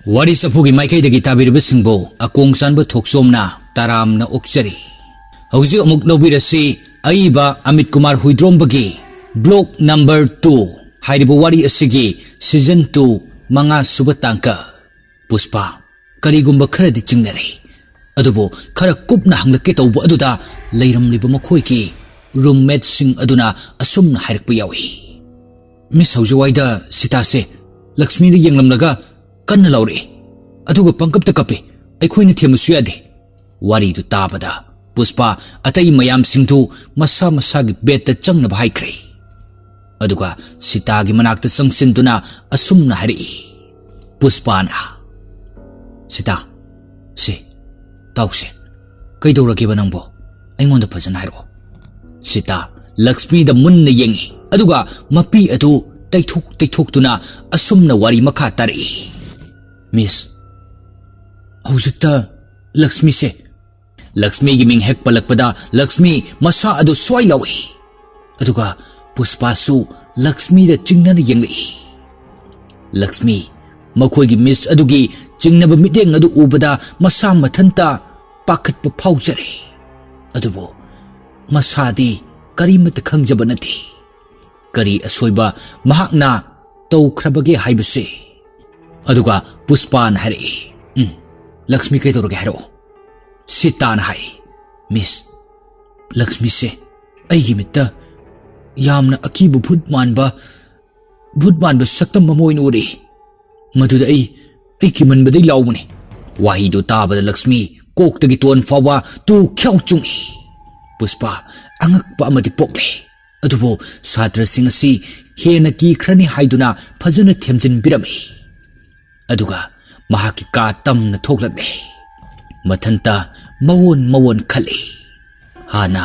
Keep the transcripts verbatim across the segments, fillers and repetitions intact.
ꯋꯥꯔꯤ ꯆꯐꯨꯒꯤ ꯃꯥꯏꯀꯩꯗꯒꯤ ꯇꯥꯕꯤꯔꯤꯕꯁꯤꯡꯕꯨ ꯑꯀꯣꯡ ꯆꯥꯟꯕ ꯊꯣꯛꯆꯣꯝꯅ ꯇꯔꯥꯝꯅ ꯑꯣꯛꯆꯔꯤ꯫ ꯍꯧꯖꯤꯛ ꯑꯃꯨꯛ ꯂꯧꯕꯤꯔꯁꯤ ꯑꯏꯕ ꯑꯃꯤꯠ ꯀꯨꯃꯥꯔ ꯍꯨꯏꯗ꯭ꯔꯣꯝꯕꯒꯤ ꯕ꯭ꯂꯣꯛ ꯅꯝꯕꯔ ꯇꯨ ꯍꯥꯏꯔꯤꯕ ꯋꯥꯔꯤ ꯑꯁꯤꯒꯤ ꯁꯤꯖꯟ ꯇꯨ ꯃꯉꯥ ꯁꯨꯕ ꯇꯥꯡꯀꯛ꯫ ꯄꯨꯁꯄꯥ ꯀꯔꯤꯒꯨꯝꯕ ꯈꯔꯗꯤ ꯆꯤꯡꯅꯔꯦ, ꯑꯗꯨꯕꯨ ꯈꯔ ꯀꯨꯞꯅ ꯍꯪꯂꯛꯀꯦ ꯇꯧꯕ ꯑꯗꯨꯗ ꯂꯩꯔꯝꯂꯤꯕ ꯃꯈꯣꯏꯒꯤ ꯔꯨꯝꯃꯦꯠꯁꯤꯡ ꯑꯗꯨꯅ ꯑꯁꯨꯝꯅ ꯍꯥꯏꯔꯛꯄ ꯌꯥꯎꯏ꯫ ꯃꯤꯁ, ꯍꯧꯖꯤꯛꯋꯥꯏꯗ ꯁꯤꯇꯥꯁꯦ ꯂꯛꯁꯃꯤꯗ ꯌꯦꯡꯂꯝꯂꯒ ꯀꯟꯅ ꯂꯥꯎꯔꯛꯏ, ꯑꯗꯨꯒ ꯄꯪꯀꯞꯇ ꯀꯞꯄꯤ꯫ ꯑꯩꯈꯣꯏꯅ ꯊꯦꯝꯕꯁꯨ ꯌꯥꯗꯦ꯫ ꯋꯥꯔꯤꯗꯨ ꯇꯥꯕꯗ ꯄꯨꯁꯄꯥ ꯑꯇꯩ ꯃꯌꯥꯝꯁꯤꯡꯗꯨ ꯃꯁꯥ ꯃꯁꯥꯒꯤ ꯕꯦꯗꯇ ꯆꯪꯅꯕ ꯍꯥꯏꯈ꯭ꯔꯦ꯫ ꯑꯗꯨꯒ ꯁꯤꯇꯥꯒꯤ ꯃꯅꯥꯛꯇ ꯆꯪꯁꯤꯟꯗꯨꯅ ꯑꯁꯨꯝꯅ ꯍꯥꯏꯔꯛꯏ꯫ ꯄꯨꯁꯄꯥꯅ, "ꯁꯤꯇꯥ, ꯁꯦ, ꯇꯥꯎꯁꯦ, ꯀꯩꯗꯧꯔꯒꯦꯕ ꯅꯪꯕꯣ? ꯑꯩꯉꯣꯟꯗ ꯐꯖꯅ ꯍꯥꯏꯔꯛꯑꯣ꯫" ꯁꯤꯇꯥ ꯂꯛꯁꯃꯤꯗ ꯃꯨꯟꯅ ꯌꯦꯡꯉꯤ, ꯑꯗꯨꯒ ꯃꯄꯤ ꯑꯗꯨ ꯇꯩꯊꯣꯛ ꯇꯩꯊꯣꯛꯇꯨꯅ ꯑꯁꯨꯝꯅ ꯋꯥꯔꯤ ꯃꯈꯥ ꯇꯥꯔꯛꯏ꯫ "ꯃꯤꯁ, ꯍꯧꯖꯤꯛꯇ ꯂꯛꯁꯃꯤꯁꯦ," ꯂꯛꯁꯃꯤꯒꯤ ꯃꯤꯡ ꯍꯦꯛ ꯄꯜꯂꯛꯄꯗ ꯂꯛꯁꯃꯤ ꯃꯁꯥ ꯑꯗꯨ ꯁ꯭ꯋꯥꯏ ꯂꯥꯎꯏ꯫ ꯑꯗꯨꯒ ꯄꯨꯁꯄꯥꯁꯨ ꯂꯛꯁꯃꯤꯗ ꯆꯤꯡꯅꯅ ꯌꯦꯡꯂꯛꯏ꯫ ꯂꯛꯁꯃꯤ ꯃꯈꯣꯏꯒꯤ ꯃꯤꯁ ꯑꯗꯨꯒꯤ ꯆꯤꯡꯅꯕ ꯃꯤꯠꯌꯦꯡ ꯑꯗꯨ ꯎꯕꯗ ꯃꯁꯥ ꯃꯊꯟꯇ ꯄꯥꯈꯠꯄ ꯐꯥꯎꯖꯔꯦ꯫ ꯑꯗꯨꯕꯨ ꯃꯁꯥꯗꯤ ꯀꯔꯤꯃꯠꯇ ꯈꯪꯖꯕ ꯅꯠꯇꯦ꯫ ꯀꯔꯤ ꯑꯁꯣꯏꯕ ꯃꯍꯥꯛꯅ ꯇꯧꯈ꯭ꯔꯕꯒꯦ ꯍꯥꯏꯕꯁꯤ꯫ ꯑꯗꯨꯒ ꯄꯨꯁꯄꯥꯅ ꯍꯥꯏꯔꯛꯏ, "ꯎꯝ, ꯂꯛꯁꯃꯤ, ꯀꯩꯗꯧꯔꯒꯦ ꯍꯥꯏꯔꯛꯑꯣ꯫" ꯁꯤꯇꯥꯅ ꯍꯥꯏ, "ꯃꯤꯁ, ꯂꯛꯁꯃꯤꯁꯦ ꯑꯩꯒꯤ ꯃꯤꯠꯇ ꯌꯥꯝꯅ ꯑꯀꯤꯕ ꯚꯨꯠ ꯃꯥꯟꯕ, ꯚꯨꯠ ꯃꯥꯟꯕ ꯁꯛꯇꯝ ꯑꯃ ꯑꯣꯏꯅ ꯎꯔꯛꯏ꯫ ꯃꯗꯨꯗ ꯑꯩ, ꯑꯩ ꯀꯤꯃꯟꯕꯗꯩ ꯂꯥꯎꯕꯅꯤ꯫" ꯋꯥꯍꯩꯗꯨ ꯇꯥꯕꯗ ꯂꯛꯁꯃꯤ ꯀꯣꯛꯇꯒꯤ ꯇꯣꯟ ꯐꯥꯎꯕ ꯇꯨ ꯈ꯭ꯌꯥꯎ ꯆꯨꯡꯏ꯫ ꯄꯨꯁꯄꯥ ꯑꯉꯛꯄ ꯑꯃꯗꯤ ꯄꯣꯛꯂꯦ꯫ ꯑꯗꯨꯕꯨ ꯁꯥꯇ꯭ꯔꯁꯤꯡ ꯑꯁꯤ ꯍꯦꯟꯅ ꯀꯤꯈ꯭ꯔꯅꯤ ꯍꯥꯏꯗꯨꯅ ꯐꯖꯅ ꯊꯦꯝꯖꯤꯟꯕꯤꯔꯝꯃꯤ꯫ ꯑꯗꯨꯒ ꯃꯍꯥꯛꯀꯤ ꯀꯥ ꯇꯝꯅ ꯊꯣꯛꯂꯛꯂꯦ꯫ ꯃꯊꯟꯇ ꯃꯋꯣꯟ ꯃꯋꯣꯟ ꯈꯜꯂꯤ꯫ ꯍꯥꯟꯅ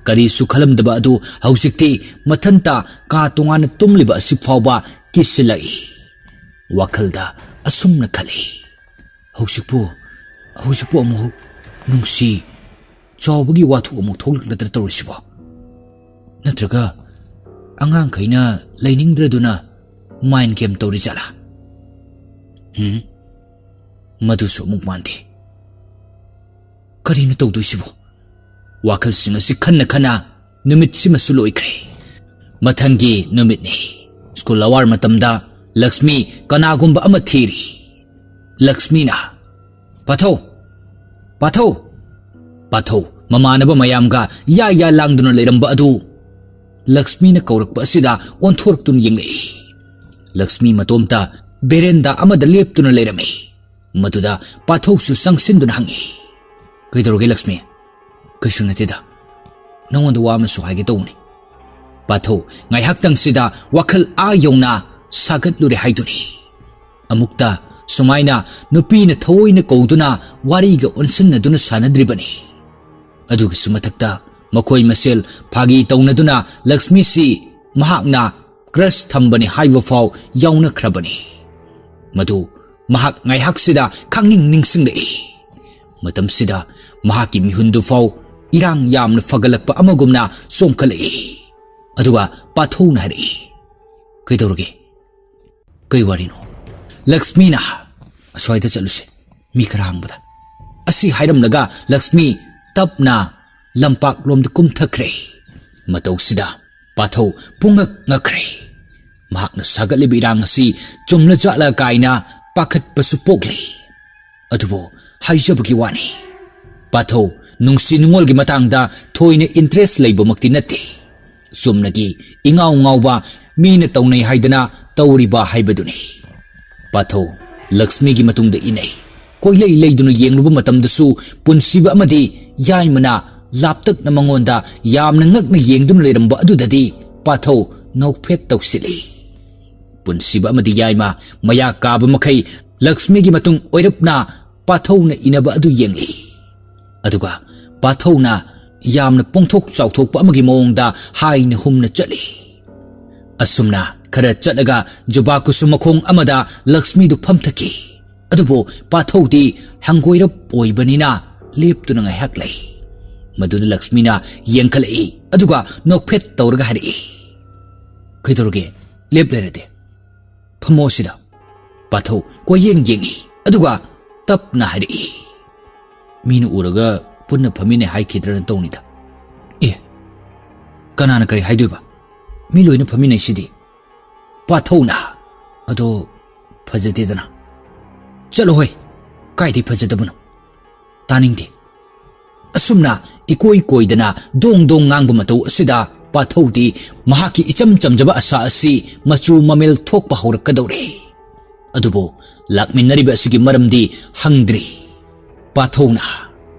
ꯀꯔꯤꯁꯨ ꯈꯜꯂꯝꯗꯕ ꯑꯗꯨ ꯍꯧꯖꯤꯛꯇꯤ ꯃꯊꯟꯇ ꯀꯥ ꯇꯣꯉꯥꯟꯅ ꯇꯨꯝꯂꯤꯕ ꯑꯁꯤ ꯐꯥꯎꯕ ꯀꯤꯁꯤꯜꯂꯛꯏ꯫ ꯋꯥꯈꯜꯗ ꯑꯁꯨꯝꯅ ꯈꯜꯂꯤ, "ꯍꯧꯖꯤꯛꯄꯨ, ꯍꯧꯖꯤꯛꯄꯨ ꯑꯃꯨꯛ ꯅꯨꯡꯁꯤ ꯆꯥꯎꯕꯒꯤ ꯋꯥꯊꯣꯛ ꯑꯃꯨꯛ ꯊꯣꯛꯂꯛꯂꯗ꯭ꯔꯥ ꯇꯧꯔꯤꯁꯤꯕꯣ? ꯅꯠꯇ꯭ꯔꯒ ꯑꯉꯥꯡꯈꯩꯅ ꯂꯩꯅꯤꯡꯗ꯭ꯔꯗꯨꯅ ꯃꯥꯏꯟ ꯒꯦꯝ ꯇꯧꯔꯤ ꯖꯥꯠꯂꯥ? ꯍꯨꯝ? ꯃꯗꯨꯁꯨ ꯑꯃꯨꯛ ꯃꯥꯟꯗꯦ꯫ ꯀꯔꯤꯅꯣ ꯇꯧꯗꯣꯏꯁꯤꯕꯣ? ꯋꯥꯈꯜꯁꯤꯡ ꯑꯁꯤ ꯈꯟꯅ ꯈꯟꯅ ꯅꯨꯃꯤꯠꯁꯤꯃꯁꯨ ꯂꯣꯏꯈ꯭ꯔꯦ꯫ ꯃꯊꯪꯒꯤ ꯅꯨꯃꯤꯠꯅꯤ꯫ ꯁ꯭ꯀꯨꯜ ꯑꯋꯥꯔ ꯃꯇꯝꯗ ꯂꯛꯁꯃꯤ ꯀꯅꯥꯒꯨꯝꯕ ꯑꯃ ꯊꯤꯔꯤ꯫ ꯂꯛꯁꯃꯤꯅ, "ꯄꯥꯊꯧ! ꯄꯥꯊꯧ!" ꯄꯥꯊꯧ ꯃꯃꯥꯟꯅꯕ ꯃꯌꯥꯝꯒ ꯌꯥ ꯌꯥ ꯂꯥꯡꯗꯨꯅ ꯂꯩꯔꯝꯕ ꯑꯗꯨ ꯂꯛꯁꯃꯤꯅ ꯀꯧꯔꯛꯄ ꯑꯁꯤꯗ ꯑꯣꯟꯊꯣꯔꯛꯇꯨꯅ ꯌꯦꯡꯂꯛꯏ꯫ ꯂꯛꯁꯃꯤ ꯃꯇꯣꯝꯇ ꯕꯦꯔꯦꯟꯗꯥ ꯑꯃꯗ ꯂꯦꯞꯇꯨꯅ ꯂꯩꯔꯝꯃꯤ꯫ ꯃꯗꯨꯗ ꯄꯥꯊꯧꯁꯨ ꯆꯪꯁꯤꯟꯗꯨꯅ ꯍꯪꯉꯤ, "ꯀꯩꯗꯧꯔꯒꯦ ꯂꯛꯁꯃꯤ?" "ꯀꯩꯁꯨ ꯅꯠꯇꯦꯗ, ꯅꯉꯣꯟꯗ ꯋꯥ ꯑꯃꯁꯨ ꯍꯥꯏꯒꯦ ꯇꯧꯕꯅꯤ꯫" ꯄꯥꯊꯧ ꯉꯥꯏꯍꯥꯛꯇꯪꯁꯤꯗ ꯋꯥꯈꯜ ꯑꯥ ꯌꯧꯅ ꯁꯥꯒꯠꯂꯨꯔꯦ ꯍꯥꯏꯗꯨꯅꯤ꯫ ꯑꯃꯨꯛꯇ ꯁꯨꯃꯥꯏꯅ ꯅꯨꯄꯤꯅ ꯊꯑꯣꯏꯅ ꯀꯧꯗꯨꯅ ꯋꯥꯔꯤꯒ ꯑꯣꯟꯁꯤꯟꯅꯗꯨꯅ ꯁꯥꯟꯅꯗ꯭ꯔꯤꯕꯅꯤ꯫ ꯑꯗꯨꯒꯤꯁꯨ ꯃꯊꯛꯇ ꯃꯈꯣꯏ ꯃꯁꯦꯜ ꯐꯥꯒꯤ ꯇꯧꯅꯗꯨꯅ ꯂꯛꯁꯃꯤꯁꯤ ꯃꯍꯥꯛꯅ ꯀ꯭ꯔꯁ ꯊꯝꯕꯅꯤ ꯍꯥꯏꯕ ꯐꯥꯎ ꯌꯥꯎꯅꯈ꯭ꯔꯕꯅꯤ꯫ ꯃꯗꯨ ꯃꯍꯥꯛ ꯉꯥꯏꯍꯥꯛꯁꯤꯗ ꯈꯪꯅꯤꯡ ꯅꯤꯡꯁꯤꯡꯂꯛꯏ꯫ ꯃꯇꯝꯁꯤꯗ ꯃꯍꯥꯛꯀꯤ ꯃꯤꯍꯨꯟꯗꯨ ꯐꯥꯎ ꯏꯔꯥꯡ ꯌꯥꯝꯅ ꯐꯒꯠꯂꯛꯄ ꯑꯃꯒꯨꯝꯅ ꯆꯣꯡꯈꯠꯂꯛꯏ꯫ ꯑꯗꯨꯒ ꯄꯥꯊꯧꯅ ꯍꯥꯏꯔꯛꯏ, "ꯀꯩꯗꯧꯔꯒꯦ? ꯀꯩ ꯋꯥꯔꯤꯅꯣ?" ꯂꯛꯁꯃꯤꯅ, "ꯑꯁ꯭ꯋꯥꯏꯗ ꯆꯠꯂꯨꯁꯦ, ꯃꯤ ꯈꯔ ꯍꯥꯡꯕꯗ꯫" ꯑꯁꯤ ꯍꯥꯏꯔꯝꯂꯒ ꯂꯛꯁꯃꯤ ꯇꯞꯅ ꯂꯝꯄꯥꯛꯂꯣꯝꯗ ꯀꯨꯝꯊꯈ꯭ꯔꯦ꯫ ꯃꯇꯧꯁꯤꯗ ꯄꯥꯊꯧ ꯄꯨꯡꯉꯛ ꯉꯛꯈ꯭ꯔꯦ꯫ ꯃꯍꯥꯛꯅ ꯁꯥꯒꯠꯂꯤꯕ ꯏꯔꯥꯡ ꯑꯁꯤ ꯆꯨꯝꯂꯖꯥꯠꯂ ꯀꯥꯏꯅ ꯄꯥꯈꯠꯄꯁꯨ ꯄꯣꯛꯂꯤ꯫ ꯑꯗꯨꯕꯨ ꯍꯥꯏꯖꯕꯒꯤ ꯋꯥꯅꯤ, ꯄꯥꯊꯧ ꯅꯨꯡꯁꯤ ꯅꯨꯡꯉꯣꯜꯒꯤ ꯃꯇꯥꯡꯗ ꯊꯣꯏꯅ ꯏꯟꯇꯔꯦꯁ ꯂꯩꯕꯃꯛꯇꯤ ꯅꯠꯇꯦ꯫ ꯆꯨꯝꯅꯒꯤ ꯏꯉꯥꯎ ꯉꯥꯎꯕ ꯃꯤꯅ ꯇꯧꯅꯩ ꯍꯥꯏꯗꯅ ꯇꯧꯔꯤꯕ ꯍꯥꯏꯕꯗꯨꯅꯤ꯫ ꯄꯥꯊꯧ ꯂꯛꯁꯃꯤꯒꯤ ꯃꯇꯨꯡꯗ ꯏꯅꯩ꯫ ꯀꯣꯏꯂꯩ ꯂꯩꯗꯨꯅ ꯌꯦꯡꯂꯨꯕ ꯃꯇꯝꯗꯁꯨ ꯄꯨꯟꯁꯤꯕ ꯑꯃꯗꯤ ꯌꯥꯏꯃꯅ ꯂꯥꯞꯇꯛꯅ ꯃꯉꯣꯟꯗ ꯌꯥꯝꯅ ꯉꯛꯅ ꯌꯦꯡꯗꯨꯅ ꯂꯩꯔꯝꯕ ꯑꯗꯨꯗꯗꯤ ꯄꯥꯊꯧ ꯅꯣꯛꯐꯦꯠ ꯇꯧꯁꯤꯜꯂꯤ꯫ ꯄꯨꯟꯁꯤꯕ ꯑꯃꯗꯤ ꯌꯥꯏꯃ ꯃꯌꯥ ꯀꯥꯕ ꯃꯈꯩ ꯂꯛꯁꯃꯤꯒꯤ ꯃꯇꯨꯡ ꯑꯣꯏꯔꯞꯅ ꯄꯥꯊꯧꯅ ꯏꯅꯕ ꯑꯗꯨ ꯌꯦꯡꯂꯤ꯫ ꯑꯗꯨꯒ ꯄꯥꯊꯧꯅ ꯌꯥꯝꯅ ꯄꯣꯡꯊꯣꯛ ꯆꯥꯎꯊꯣꯛꯄ ꯑꯃꯒꯤ ꯃꯑꯣꯡꯗ ꯍꯥꯏꯅ ꯍꯨꯝꯅ ꯆꯠꯂꯤ꯫ ꯑꯁꯨꯝꯅ ꯈꯔ ꯆꯠꯂꯒ ꯖꯨꯕꯥꯀꯨꯁꯨꯝ ꯃꯈꯣꯡ ꯑꯃꯗ ꯂꯛꯁꯃꯤꯗꯨ ꯐꯝꯊꯈꯤ꯫ ꯑꯗꯨꯕꯨ ꯄꯥꯊꯧꯗꯤ ꯍꯪꯒꯣꯏꯔꯞ ꯑꯣꯏꯕꯅꯤꯅ ꯂꯦꯞꯇꯨꯅ ꯉꯥꯏꯍꯥꯛ ꯂꯩ꯫ ꯃꯗꯨꯗ ꯂꯛꯁꯃꯤꯅ ꯌꯦꯡꯈꯠꯂꯛꯏ, ꯑꯗꯨꯒ ꯅꯣꯛꯐꯦꯠ ꯇꯧꯔꯒ ꯍꯥꯏꯔꯛꯏ, "ꯀꯩꯗꯧꯔꯒꯦ? ꯂꯦꯞ ꯂꯩꯔꯗꯤ꯫ ꯐꯝꯃꯣ ꯁꯤꯗ꯫" ꯄꯥꯊꯧ ꯀꯣꯏꯌꯦꯡ ꯌꯦꯡꯏ, ꯑꯗꯨꯒ ꯇꯞꯅ ꯍꯥꯏꯔꯛꯏ꯫ "ꯃꯤꯅ ꯎꯔꯒ ꯄꯨꯟꯅ ꯐꯝꯃꯤꯟꯅꯩ ꯍꯥꯏꯈꯤꯗ꯭ꯔꯅ ꯇꯧꯅꯤꯗ꯫ ꯑꯦ, ꯀꯅꯥꯅ ꯀꯔꯤ ꯍꯥꯏꯗꯣꯏꯕ? ꯃꯤ ꯂꯣꯏꯅ ꯐꯝꯃꯤꯟꯅꯩꯁꯤꯗꯤ꯫ ꯄꯥꯊꯧꯅ, ꯑꯗꯣ ꯐꯖꯗꯦꯗꯅ꯫ ꯆꯠꯂꯣ ꯍꯣꯏ, ꯀꯥꯏꯗꯩ ꯐꯖꯗꯕꯅꯣ? ꯇꯥꯅꯤꯡꯗꯦ꯫" ꯑꯁꯨꯝꯅ ꯏꯀꯣꯏ ꯀꯣꯏꯗꯅ ꯗꯣꯡ ꯗꯣꯡ ꯉꯥꯡꯕ ꯃꯇꯧ ꯑꯁꯤꯗ ꯄꯥꯊꯧꯗꯤ ꯃꯍꯥꯛꯀꯤ ꯏꯆꯝ ꯆꯝꯖꯕ ꯑꯁꯥ ꯑꯁꯤ ꯃꯆꯨ ꯃꯃꯦꯜ ꯊꯣꯛꯄ ꯍꯧꯔꯛꯀꯗꯧꯔꯦ꯫ ꯑꯗꯨꯕꯨ ꯂꯥꯛꯃꯤꯟꯅꯔꯤꯕ ꯑꯁꯤꯒꯤ ꯃꯔꯝꯗꯤ ꯍꯪꯗ꯭ꯔꯤ꯫ ꯄꯥꯊꯧꯅ,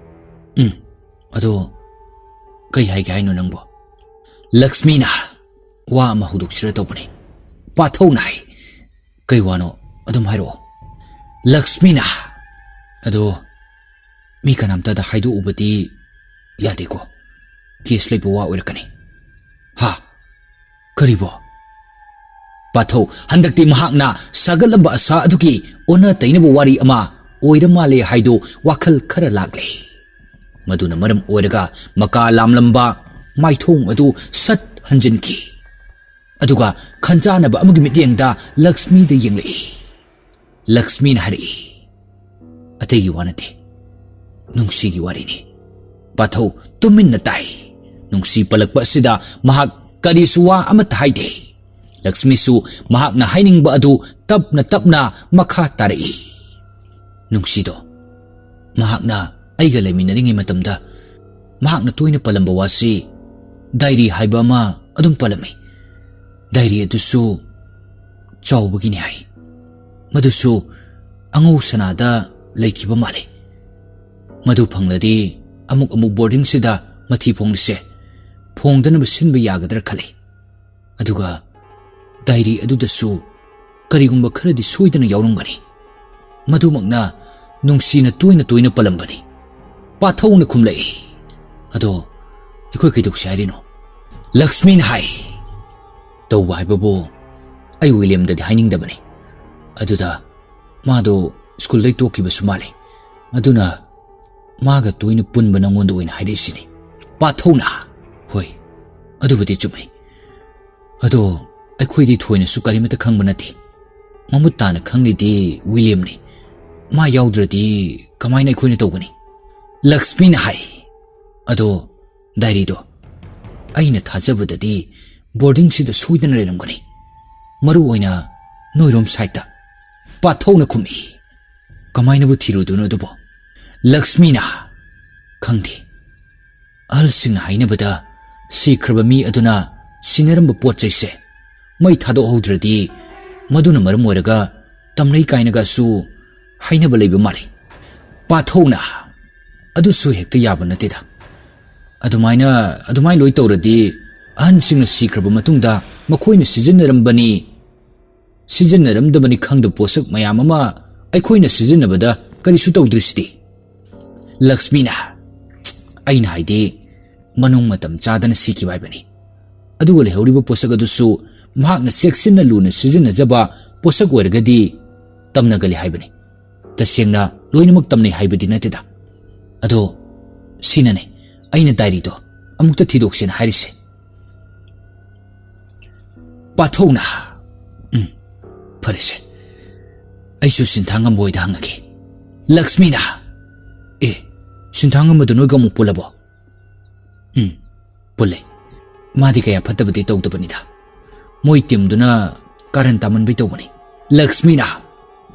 "ꯎꯝ, ꯑꯗꯣ ꯀꯩ ꯍꯥꯏꯒꯦ ꯍꯥꯏꯅꯣ ꯅꯪꯕꯣ?" ꯂꯛꯁꯃꯤꯅ ꯋꯥ ꯑꯃ ꯍꯧꯗꯣꯛꯁꯤꯔ ꯇꯧꯕꯅꯤ꯫ ꯄꯥꯊꯧꯅ ꯍꯥꯏ, "ꯀꯩ ꯋꯥꯅꯣ? ꯑꯗꯨꯝ ꯍꯥꯏꯔꯛꯑꯣ꯫" ꯂꯛꯁꯃꯤꯅ, "ꯑꯗꯣ ꯃꯤ ꯀꯅꯥꯝꯇꯗ ꯍꯥꯏꯗꯣꯛꯎꯕꯗꯤ ꯌꯥꯗꯦꯀꯣ? ꯀꯦꯁ ꯂꯩꯕ ꯋꯥ ꯑꯣꯏꯔꯛꯀꯅꯤ꯫" "ꯍꯥ? ꯀꯔꯤꯕꯣ?" ꯄꯥꯊꯧ, ꯍꯟꯗꯛꯇꯤ ꯃꯍꯥꯛꯅ ꯁꯥꯒꯠꯂꯝꯕ ꯑꯁꯥ ꯑꯗꯨꯒꯤ ꯑꯣꯟꯅ ꯇꯩꯅꯕ ꯋꯥꯔꯤ ꯑꯃ ꯑꯣꯏꯔ ꯃꯥꯜꯂꯦ ꯍꯥꯏꯗꯨ ꯋꯥꯈꯜ ꯈꯔ ꯂꯥꯛꯂꯦ꯫ ꯃꯗꯨꯅ ꯃꯔꯝ ꯑꯣꯏꯔꯒ ꯃꯀꯥ ꯂꯥꯝꯂꯝꯕ ꯃꯥꯏꯊꯣꯡ ꯑꯗꯨ ꯁꯠ ꯍꯟꯖꯤꯟꯈꯤ꯫ ꯑꯗꯨꯒ ꯈꯟꯖꯥꯅꯕ ꯑꯃꯒꯤ ꯃꯤꯠꯌꯦꯡꯗ ꯂꯛꯁꯃꯤꯗ ꯌꯦꯡꯂꯛꯏ꯫ ꯂꯛꯁꯃꯤꯅ ꯍꯥꯏꯔꯛꯏ, "ꯑꯇꯩꯒꯤ ꯋꯥ ꯅꯠꯇꯦ, ꯅꯨꯡꯁꯤꯒꯤ ꯋꯥꯔꯤꯅꯤ꯫" ꯄꯥꯊꯧ ꯇꯨꯃꯤꯟꯅ ꯇꯥꯏ꯫ ꯅꯨꯡꯁꯤ ꯄꯜꯂꯛꯄ ꯑꯁꯤꯗ ꯃꯍꯥꯛ ꯀꯔꯤꯁꯨ ꯋꯥ ꯑꯃꯠꯇ ꯍꯥꯏꯗꯦ꯫ ꯂꯛꯁꯃꯤꯁꯨ ꯃꯍꯥꯛꯅ ꯍꯥꯏꯅꯤꯡꯕ ꯑꯗꯨ ꯇꯞꯅ ꯇꯞꯅ ꯃꯈꯥ ꯇꯥꯔꯛꯏ꯫ "ꯅꯨꯡꯁꯤꯗꯣ ꯃꯍꯥꯛꯅ ꯑꯩꯒ ꯂꯩꯃꯤꯟꯅꯔꯤꯉꯩ ꯃꯇꯝꯗ ꯃꯍꯥꯛꯅ ꯇꯣꯏꯅ ꯄꯜꯂꯝꯕ ꯋꯥꯁꯤ ꯗꯥꯏꯔꯤ ꯍꯥꯏꯕ ꯑꯃ ꯑꯗꯨꯝ ꯄꯜꯂꯝꯃꯤ꯫ ꯗꯥꯏꯔꯤ ꯑꯗꯨꯁꯨ ꯆꯥꯎꯕꯒꯤꯅꯤ ꯍꯥꯏ꯫ ꯃꯗꯨꯁꯨ ꯑꯉꯧ ꯁꯅꯥꯗ ꯂꯩꯈꯤꯕ ꯃꯥꯜꯂꯤ꯫ ꯃꯗꯨ ꯐꯪꯂꯗꯤ ꯑꯃꯨꯛ ꯑꯃꯨꯛ ꯕꯣꯔꯗꯤꯡꯁꯤꯗ ꯃꯊꯤ ꯐꯣꯡꯂꯤꯁꯦ ꯐꯣꯡꯗꯅꯕ ꯁꯤꯟꯕ ꯌꯥꯒꯗ꯭ꯔꯥ ꯈꯜꯂꯤ꯫ ꯑꯗꯨꯒ ꯗꯥꯏꯔꯤ ꯑꯗꯨꯗꯁꯨ ꯀꯔꯤꯒꯨꯝꯕ ꯈꯔꯗꯤ ꯁꯣꯏꯗꯅ ꯌꯥꯎꯔꯝꯒꯅꯤ꯫ ꯃꯗꯨꯃꯛꯅ ꯅꯨꯡꯁꯤꯅ ꯇꯣꯏꯅ ꯇꯣꯏꯅ ꯄꯜꯂꯝꯕꯅꯤ꯫" ꯄꯥꯊꯧꯅ ꯈꯨꯝꯂꯛꯏ, "ꯑꯗꯣ ꯑꯩꯈꯣꯏ ꯀꯩꯗꯧꯁꯤ ꯍꯥꯏꯔꯤꯅꯣ?" ꯂꯛꯁꯃꯤꯅ ꯍꯥꯏ, "ꯇꯧꯕ ꯍꯥꯏꯕꯕꯨ ꯑꯩ ꯋꯤꯂꯤꯌꯝꯗꯗꯤ ꯍꯥꯏꯅꯤꯡꯗꯕꯅꯤ꯫ ꯑꯗꯨꯗ ꯃꯥꯗꯣ ꯁ꯭ꯀꯨꯜꯗꯩ ꯇꯣꯛꯈꯤꯕꯁꯨ ꯃꯥꯜꯂꯤ꯫ ꯑꯗꯨꯅ ꯃꯥꯒ ꯇꯣꯏꯅ ꯄꯨꯟꯕ ꯅꯪꯉꯣꯟꯗ ꯑꯣꯏꯅ ꯍꯥꯏꯔꯛꯏꯁꯤꯅꯤ꯫" ꯄꯥꯊꯧꯅ, "ꯍꯣꯏ, ꯑꯗꯨꯕꯨꯗꯤ ꯆꯨꯝꯃꯤ꯫ ꯑꯗꯣ ꯑꯩꯈꯣꯏꯗꯤ ꯊꯣꯏꯅꯁꯨ ꯀꯔꯤꯃꯠꯇ ꯈꯪꯕ ꯅꯠꯇꯦ꯫ ꯃꯃꯨꯠ ꯇꯥꯅ ꯈꯪꯂꯤꯗꯤ ꯋꯤꯂꯤꯌꯝꯅꯤ꯫ ꯃꯥ ꯌꯥꯎꯗ꯭ꯔꯗꯤ ꯀꯃꯥꯏꯅ ꯑꯩꯈꯣꯏꯅ ꯇꯧꯒꯅꯤ?" ꯂꯛꯁꯃꯤꯅ ꯍꯥꯏ꯫ "ꯑꯗꯣ ꯗꯥꯏꯔꯤꯗꯣ ꯑꯩꯅ ꯊꯥꯖꯕꯗꯗꯤ ꯕꯣꯔꯗꯤꯡꯁꯤꯗ ꯁꯣꯏꯗꯅ ꯂꯩꯔꯝꯒꯅꯤ, ꯃꯔꯨ ꯑꯣꯏꯅ ꯅꯣꯏꯔꯣꯝ ꯁꯥꯏꯠꯇ", ꯄꯥꯊꯧꯅ ꯈꯨꯝꯃꯤ꯫ "ꯀꯃꯥꯏꯅꯕꯨ ꯊꯤꯔꯨꯗꯣꯏꯅꯣ ꯑꯗꯨꯕꯣ?" ꯂꯛꯁꯃꯤꯅ, "ꯈꯪꯗꯦ, ꯑꯍꯜꯁꯤꯡꯅ ꯍꯥꯏꯅꯕꯗ ꯁꯤꯈ꯭ꯔꯕ ꯃꯤ ꯑꯗꯨꯅ ꯁꯤꯟꯅꯔꯝꯕ ꯄꯣꯠ ꯆꯩꯁꯦ ꯃꯩ ꯊꯥꯗꯣꯛꯍꯧꯗ꯭ꯔꯗꯤ ꯃꯗꯨꯅ ꯃꯔꯝ ꯑꯣꯏꯔꯒ ꯇꯝꯅꯩ ꯀꯥꯏꯅꯒꯁꯨ ꯍꯥꯏꯅꯕ ꯂꯩꯕ ꯃꯥꯜꯂꯤ꯫" ꯄꯥꯊꯧꯅ, "ꯑꯗꯨꯁꯨ ꯍꯦꯛꯇ ꯌꯥꯕ ꯅꯠꯇꯦꯗ꯫ ꯑꯗꯨꯃꯥꯏꯅ, ꯑꯗꯨꯃꯥꯏꯅ ꯂꯣꯏ ꯇꯧꯔꯗꯤ ꯑꯍꯟꯁꯤꯡꯅ ꯁꯤꯈ꯭ꯔꯕ ꯃꯇꯨꯡꯗ ꯃꯈꯣꯏꯅ ꯁꯤꯖꯤꯟꯅꯔꯝꯕꯅꯤ, ꯁꯤꯖꯤꯟꯅꯔꯝꯗꯕꯅꯤ ꯈꯪꯗꯕ ꯄꯣꯠꯁꯛ ꯃꯌꯥꯝ ꯑꯃ ꯑꯩꯈꯣꯏꯅ ꯁꯤꯖꯤꯟꯅꯕꯗ ꯀꯔꯤꯁꯨ ꯇꯧꯗ꯭ꯔꯤꯁꯤꯗꯤ?" ꯂꯛꯁꯃꯤꯅ, "ꯑꯩꯅ ꯍꯥꯏꯗꯤ ꯃꯅꯨꯡ ꯃꯇꯝ ꯆꯥꯗꯅ ꯁꯤꯈꯤꯕ ꯍꯥꯏꯕꯅꯤ꯫ ꯑꯗꯨꯒ ꯂꯩꯍꯧꯔꯤꯕ ꯄꯣꯠꯁꯛ ꯑꯗꯨꯁꯨ ꯃꯍꯥꯛꯅ ꯆꯦꯛꯁꯤꯟꯅ ꯂꯨꯅ ꯁꯤꯖꯤꯟꯅꯖꯕ ꯄꯣꯠꯁꯛ ꯑꯣꯏꯔꯒꯗꯤ ꯇꯝꯅꯒꯜꯂꯤ ꯍꯥꯏꯕꯅꯤ꯫ ꯇꯁꯦꯡꯅ ꯂꯣꯏꯅꯃꯛ ꯇꯝꯅꯩ ꯍꯥꯏꯕꯗꯤ ꯅꯠꯇꯦꯗ꯫ ꯑꯗꯣ ꯁꯤꯅꯅꯦ ꯑꯩꯅ ꯗꯥꯏꯔꯤꯗꯣ ꯑꯃꯨꯛꯇ ꯊꯤꯗꯣꯛꯁꯦꯅ ꯍꯥꯏꯔꯤꯁꯦ꯫" ꯄꯥꯊꯧꯅ, "ꯎꯝ, ꯐꯔꯦꯁꯦ, ꯑꯩꯁꯨ ꯁꯤꯟꯊꯥꯡꯉꯝꯕ ꯍꯣꯏꯗ ꯍꯪꯉꯒꯦ꯫" ꯂꯛꯁꯃꯤꯅ, "ꯑꯦ, ꯁꯤꯟꯊꯥꯡꯉꯝꯕꯗꯨ ꯅꯣꯏꯒ ꯑꯃꯨꯛ ꯄꯨꯜꯂꯕꯣ?" "ꯎꯝ, ꯄꯨꯜꯂꯦ꯫ ꯃꯥꯗꯤ ꯀꯌꯥ ꯐꯠꯇꯕꯗꯤ ꯇꯧꯗꯕꯅꯤꯗ꯫ ꯃꯣꯏ ꯇꯤꯝꯗꯨꯅ ꯀꯥꯔꯟ ꯇꯥꯃꯟꯕꯩ ꯇꯧꯕꯅꯤ꯫" ꯂꯛꯁꯃꯤꯅ,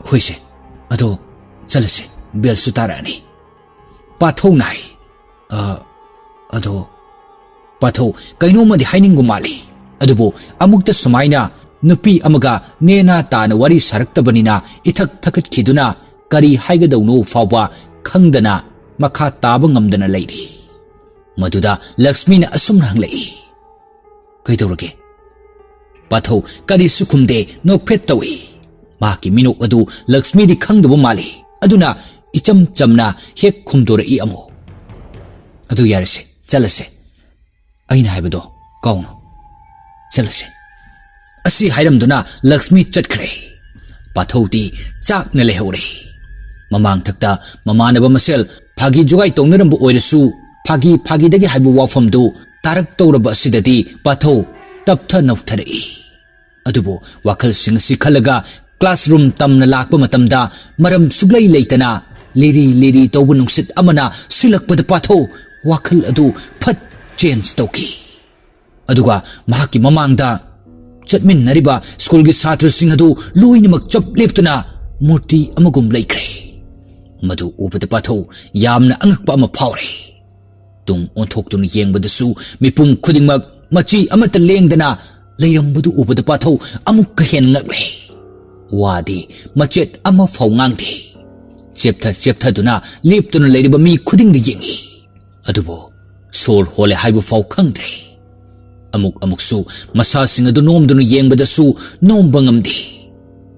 "ꯍꯣꯏꯁꯦ, ꯑꯗꯣ ꯆꯠꯂꯁꯦ, ꯕꯦꯜꯁꯨ ꯇꯥꯔꯛꯑꯅꯤ꯫" ꯄꯥꯊꯧꯅ ꯍꯥꯏ꯫ "ꯑ, ꯑꯗꯣ ꯄꯥꯊꯧ ꯀꯩꯅꯣꯝꯃꯗꯤ ꯍꯥꯏꯅꯤꯡꯕ ꯃꯥꯜꯂꯤ, ꯑꯗꯨꯕꯨ ꯑꯃꯨꯛꯇ ꯁꯨꯃꯥꯏꯅ ꯅꯨꯄꯤ ꯑꯃꯒ ꯅꯦꯅꯥ ꯇꯥꯅ ꯋꯥꯔꯤ ꯁꯥꯔꯛꯇꯕꯅꯤꯅ ꯏꯊꯛ ꯊꯛꯀꯠꯈꯤꯗꯨꯅ ꯀꯔꯤ ꯍꯥꯏꯒꯗꯧꯅꯣ ꯐꯥꯎꯕ ꯈꯪꯗꯅ ꯃꯈꯥ ꯇꯥꯕ ꯉꯝꯗꯅ ꯂꯩꯔꯤ꯫" ꯃꯗꯨꯗ ꯂꯛꯁꯃꯤꯅ ꯑꯁꯨꯝꯅ ꯍꯪꯂꯛꯏ, "ꯀꯩꯗꯧꯔꯒꯦ?" ꯄꯥꯊꯧ ꯀꯔꯤꯁꯨ ꯈꯨꯝꯗꯦ, ꯅꯣꯛꯐꯦꯠ ꯇꯧꯏ꯫ ꯃꯍꯥꯛꯀꯤ ꯃꯤꯅꯣꯛ ꯑꯗꯨ ꯂꯛꯁꯃꯤꯗꯤ ꯈꯪꯗꯕ ꯃꯥꯜꯂꯤ, ꯑꯗꯨꯅ ꯏꯆꯝ ꯆꯝꯅ ꯍꯦꯛ ꯈꯨꯝꯗꯣꯔꯛꯏ ꯑꯃꯨꯛ꯫ "ꯑꯗꯨ ꯌꯥꯔꯦꯁꯦ, ꯆꯠꯂꯁꯦ꯫ ꯑꯩꯅ ꯍꯥꯏꯕꯗꯣ ꯀꯥꯎꯅꯨ꯫ ꯆꯠꯂꯁꯦ꯫" ꯑꯁꯤ ꯍꯥꯏꯔꯝꯗꯨꯅ ꯂꯛꯁꯃꯤ ꯆꯠꯈ꯭ꯔꯦ꯫ ꯄꯥꯊꯧꯗꯤ ꯆꯥꯛꯅ ꯂꯩꯍꯧꯔꯦ꯫ ꯃꯃꯥꯡꯊꯛꯇ ꯃꯃꯥꯟꯅꯕ ꯃꯁꯦꯜ ꯐꯥꯒꯤ ꯖꯨꯒꯥꯏ ꯇꯧꯅꯔꯝꯕ ꯑꯣꯏꯔꯁꯨ, ꯐꯥꯒꯤ ꯐꯥꯒꯤꯗꯒꯤ ꯍꯥꯏꯕ ꯋꯥꯐꯝꯗꯨ ꯇꯥꯔꯛꯇꯧꯔꯕ ꯑꯁꯤꯗꯗꯤ ꯄꯥꯊꯧ ꯇꯞꯊ ꯅꯧꯊꯔꯛꯏ꯫ ꯑꯗꯨꯕꯨ ꯋꯥꯈꯜꯁꯤꯡ ꯑꯁꯤ ꯈꯜꯂꯒ ꯀ꯭ꯂꯥꯁꯔꯨꯝ ꯇꯝꯅ ꯂꯥꯛꯄ ꯃꯇꯝꯗ ꯃꯔꯝ ꯁꯨꯛꯂꯩ ꯂꯩꯇꯅ ꯂꯤꯔꯤ ꯂꯤꯔꯤ ꯇꯧꯕ ꯅꯨꯡꯁꯤꯠ ꯑꯃꯅ ꯁꯤꯜꯂꯛꯄꯗ ꯄꯥꯊꯧ ꯋꯥꯈꯜ ꯑꯗꯨ ꯐꯠ ꯆꯦꯟꯖ ꯇꯧꯈꯤ꯫ ꯑꯗꯨꯒ ꯃꯍꯥꯛꯀꯤ ꯃꯃꯥꯡꯗ ꯆꯠꯃꯤꯟꯅꯔꯤꯕ ꯁ꯭ꯀꯨꯜꯒꯤ ꯁꯥꯇ꯭ꯔꯁꯤꯡ ꯑꯗꯨ ꯂꯣꯏꯅꯃꯛ ꯆꯞ ꯂꯦꯞꯇꯨꯅ ꯃꯨꯔꯇꯤ ꯑꯃꯒꯨꯝ ꯂꯩꯈ꯭ꯔꯦ꯫ ꯃꯗꯨ ꯎꯕꯗ ꯄꯥꯊꯧ ꯌꯥꯝꯅ ꯑꯉꯛꯄ ꯑꯃ ꯐꯥꯎꯔꯦ꯫ ꯇꯨꯡ ꯑꯣꯟꯊꯣꯛꯇꯨꯅ ꯌꯦꯡꯕꯗꯁꯨ ꯃꯤꯄꯨꯝ ꯈꯨꯗꯤꯡꯃꯛ ꯃꯆꯤ ꯑꯃꯠꯇ ꯂꯦꯡꯗꯅ ꯂꯩꯔꯝꯕꯗꯨ ꯎꯕꯗ ꯄꯥꯊꯧ ꯑꯃꯨꯛꯀ ꯍꯦꯟꯅ ꯉꯛꯂꯦ꯫ ꯋꯥꯗꯤ ꯃꯆꯦꯠ ꯑꯃꯐꯥꯎ ꯉꯥꯡꯗꯦ꯫ ꯆꯦꯞꯊ ꯆꯦꯞꯊꯗꯨꯅ ꯂꯦꯞꯇꯨꯅ ꯂꯩꯔꯤꯕ ꯃꯤ ꯈꯨꯗꯤꯡꯗ ꯌꯦꯡꯏ꯫ ꯑꯗꯨꯕꯨ ꯁꯣꯔ ꯍꯣꯜꯂꯦ ꯍꯥꯏꯕ ꯐꯥꯎ ꯈꯪꯗ꯭ꯔꯦ꯫ ꯑꯃꯨꯛ ꯑꯃꯨꯛꯁꯨ ꯃꯁꯥꯁꯤꯡ ꯑꯗꯨ ꯅꯣꯝꯗꯨꯅ ꯌꯦꯡꯕꯗꯁꯨ ꯅꯣꯝꯕ ꯉꯝꯗꯦ꯫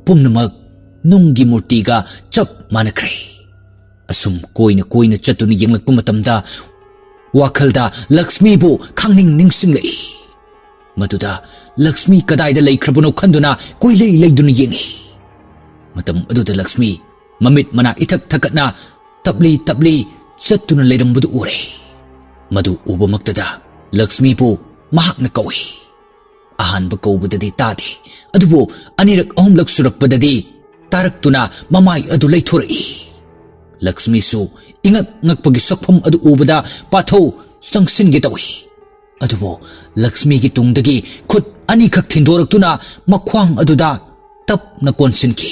ꯄꯨꯝꯅꯃꯛ ꯅꯨꯡꯒꯤ ꯃꯨꯔꯇꯤꯒ ꯆꯞ ꯃꯥꯟꯅꯈ꯭ꯔꯦ꯫ ꯑꯁꯨꯝ ꯀꯣꯏꯅ ꯀꯣꯏꯅ ꯆꯠꯇꯨꯅ ꯌꯦꯡꯂꯛꯄ ꯃꯇꯝꯗ ꯋꯥꯈꯜꯗ ꯂꯛꯁꯃꯤꯕꯨ ꯈꯪꯅꯤꯡ ꯅꯤꯡꯁꯤꯡꯂꯛꯏ꯫ ꯃꯗꯨꯗ ꯂꯛꯁꯃꯤ ꯀꯗꯥꯏꯗ ꯂꯩꯈ꯭ꯔꯕꯅꯣ ꯈꯟꯗꯨꯅ ꯀꯣꯏꯂꯩ ꯂꯩꯗꯨꯅ ꯌꯦꯡꯏ꯫ ꯃꯇꯝ ꯑꯗꯨꯗ ꯂꯛꯁꯃꯤ ꯃꯃꯤꯠ ꯃꯅꯥ ꯏꯊꯛ ꯊꯛꯀꯠꯅ ꯇꯞꯂꯤ ꯇꯞꯂꯤ ꯆꯠꯇꯨꯅ ꯂꯩꯔꯝꯕꯗꯨ ꯎꯔꯦ꯫ ꯃꯗꯨ ꯎꯕꯃꯛꯇꯗ ꯂꯛꯁꯃꯤꯕꯨ ꯃꯍꯥꯛꯅ ꯀꯧꯏ꯫ ꯑꯍꯥꯟꯕ ꯀꯧꯕꯗꯗꯤ ꯇꯥꯗꯦ, ꯑꯗꯨꯕꯨ ꯑꯅꯤꯔꯛ ꯑꯍꯨꯝꯂꯛ ꯁꯨꯔꯛꯄꯗꯗꯤ ꯇꯥꯔꯛꯇꯨꯅ ꯃꯃꯥꯏ ꯑꯗꯨ ꯂꯩꯊꯣꯔꯛꯏ꯫ ꯂꯛꯁꯃꯤꯁꯨ ꯏꯉꯛ ꯉꯛꯄꯒꯤ ꯁꯛꯐꯝ ꯑꯗꯨ ꯎꯕꯗ ꯄꯥꯊꯧ ꯆꯪꯁꯤꯟꯒꯦ ꯇꯧꯏ꯫ ꯑꯗꯨꯕꯨ ꯂꯛꯁꯃꯤꯒꯤ ꯇꯨꯡꯗꯒꯤ ꯈꯨꯠ ꯑꯅꯤꯈꯛ ꯊꯤꯟꯗꯣꯔꯛꯇꯨꯅ ꯃꯈ꯭ꯋꯥꯡ ꯑꯗꯨꯗ ꯇꯞꯅ ꯀꯣꯟꯁꯤꯟꯈꯤ꯫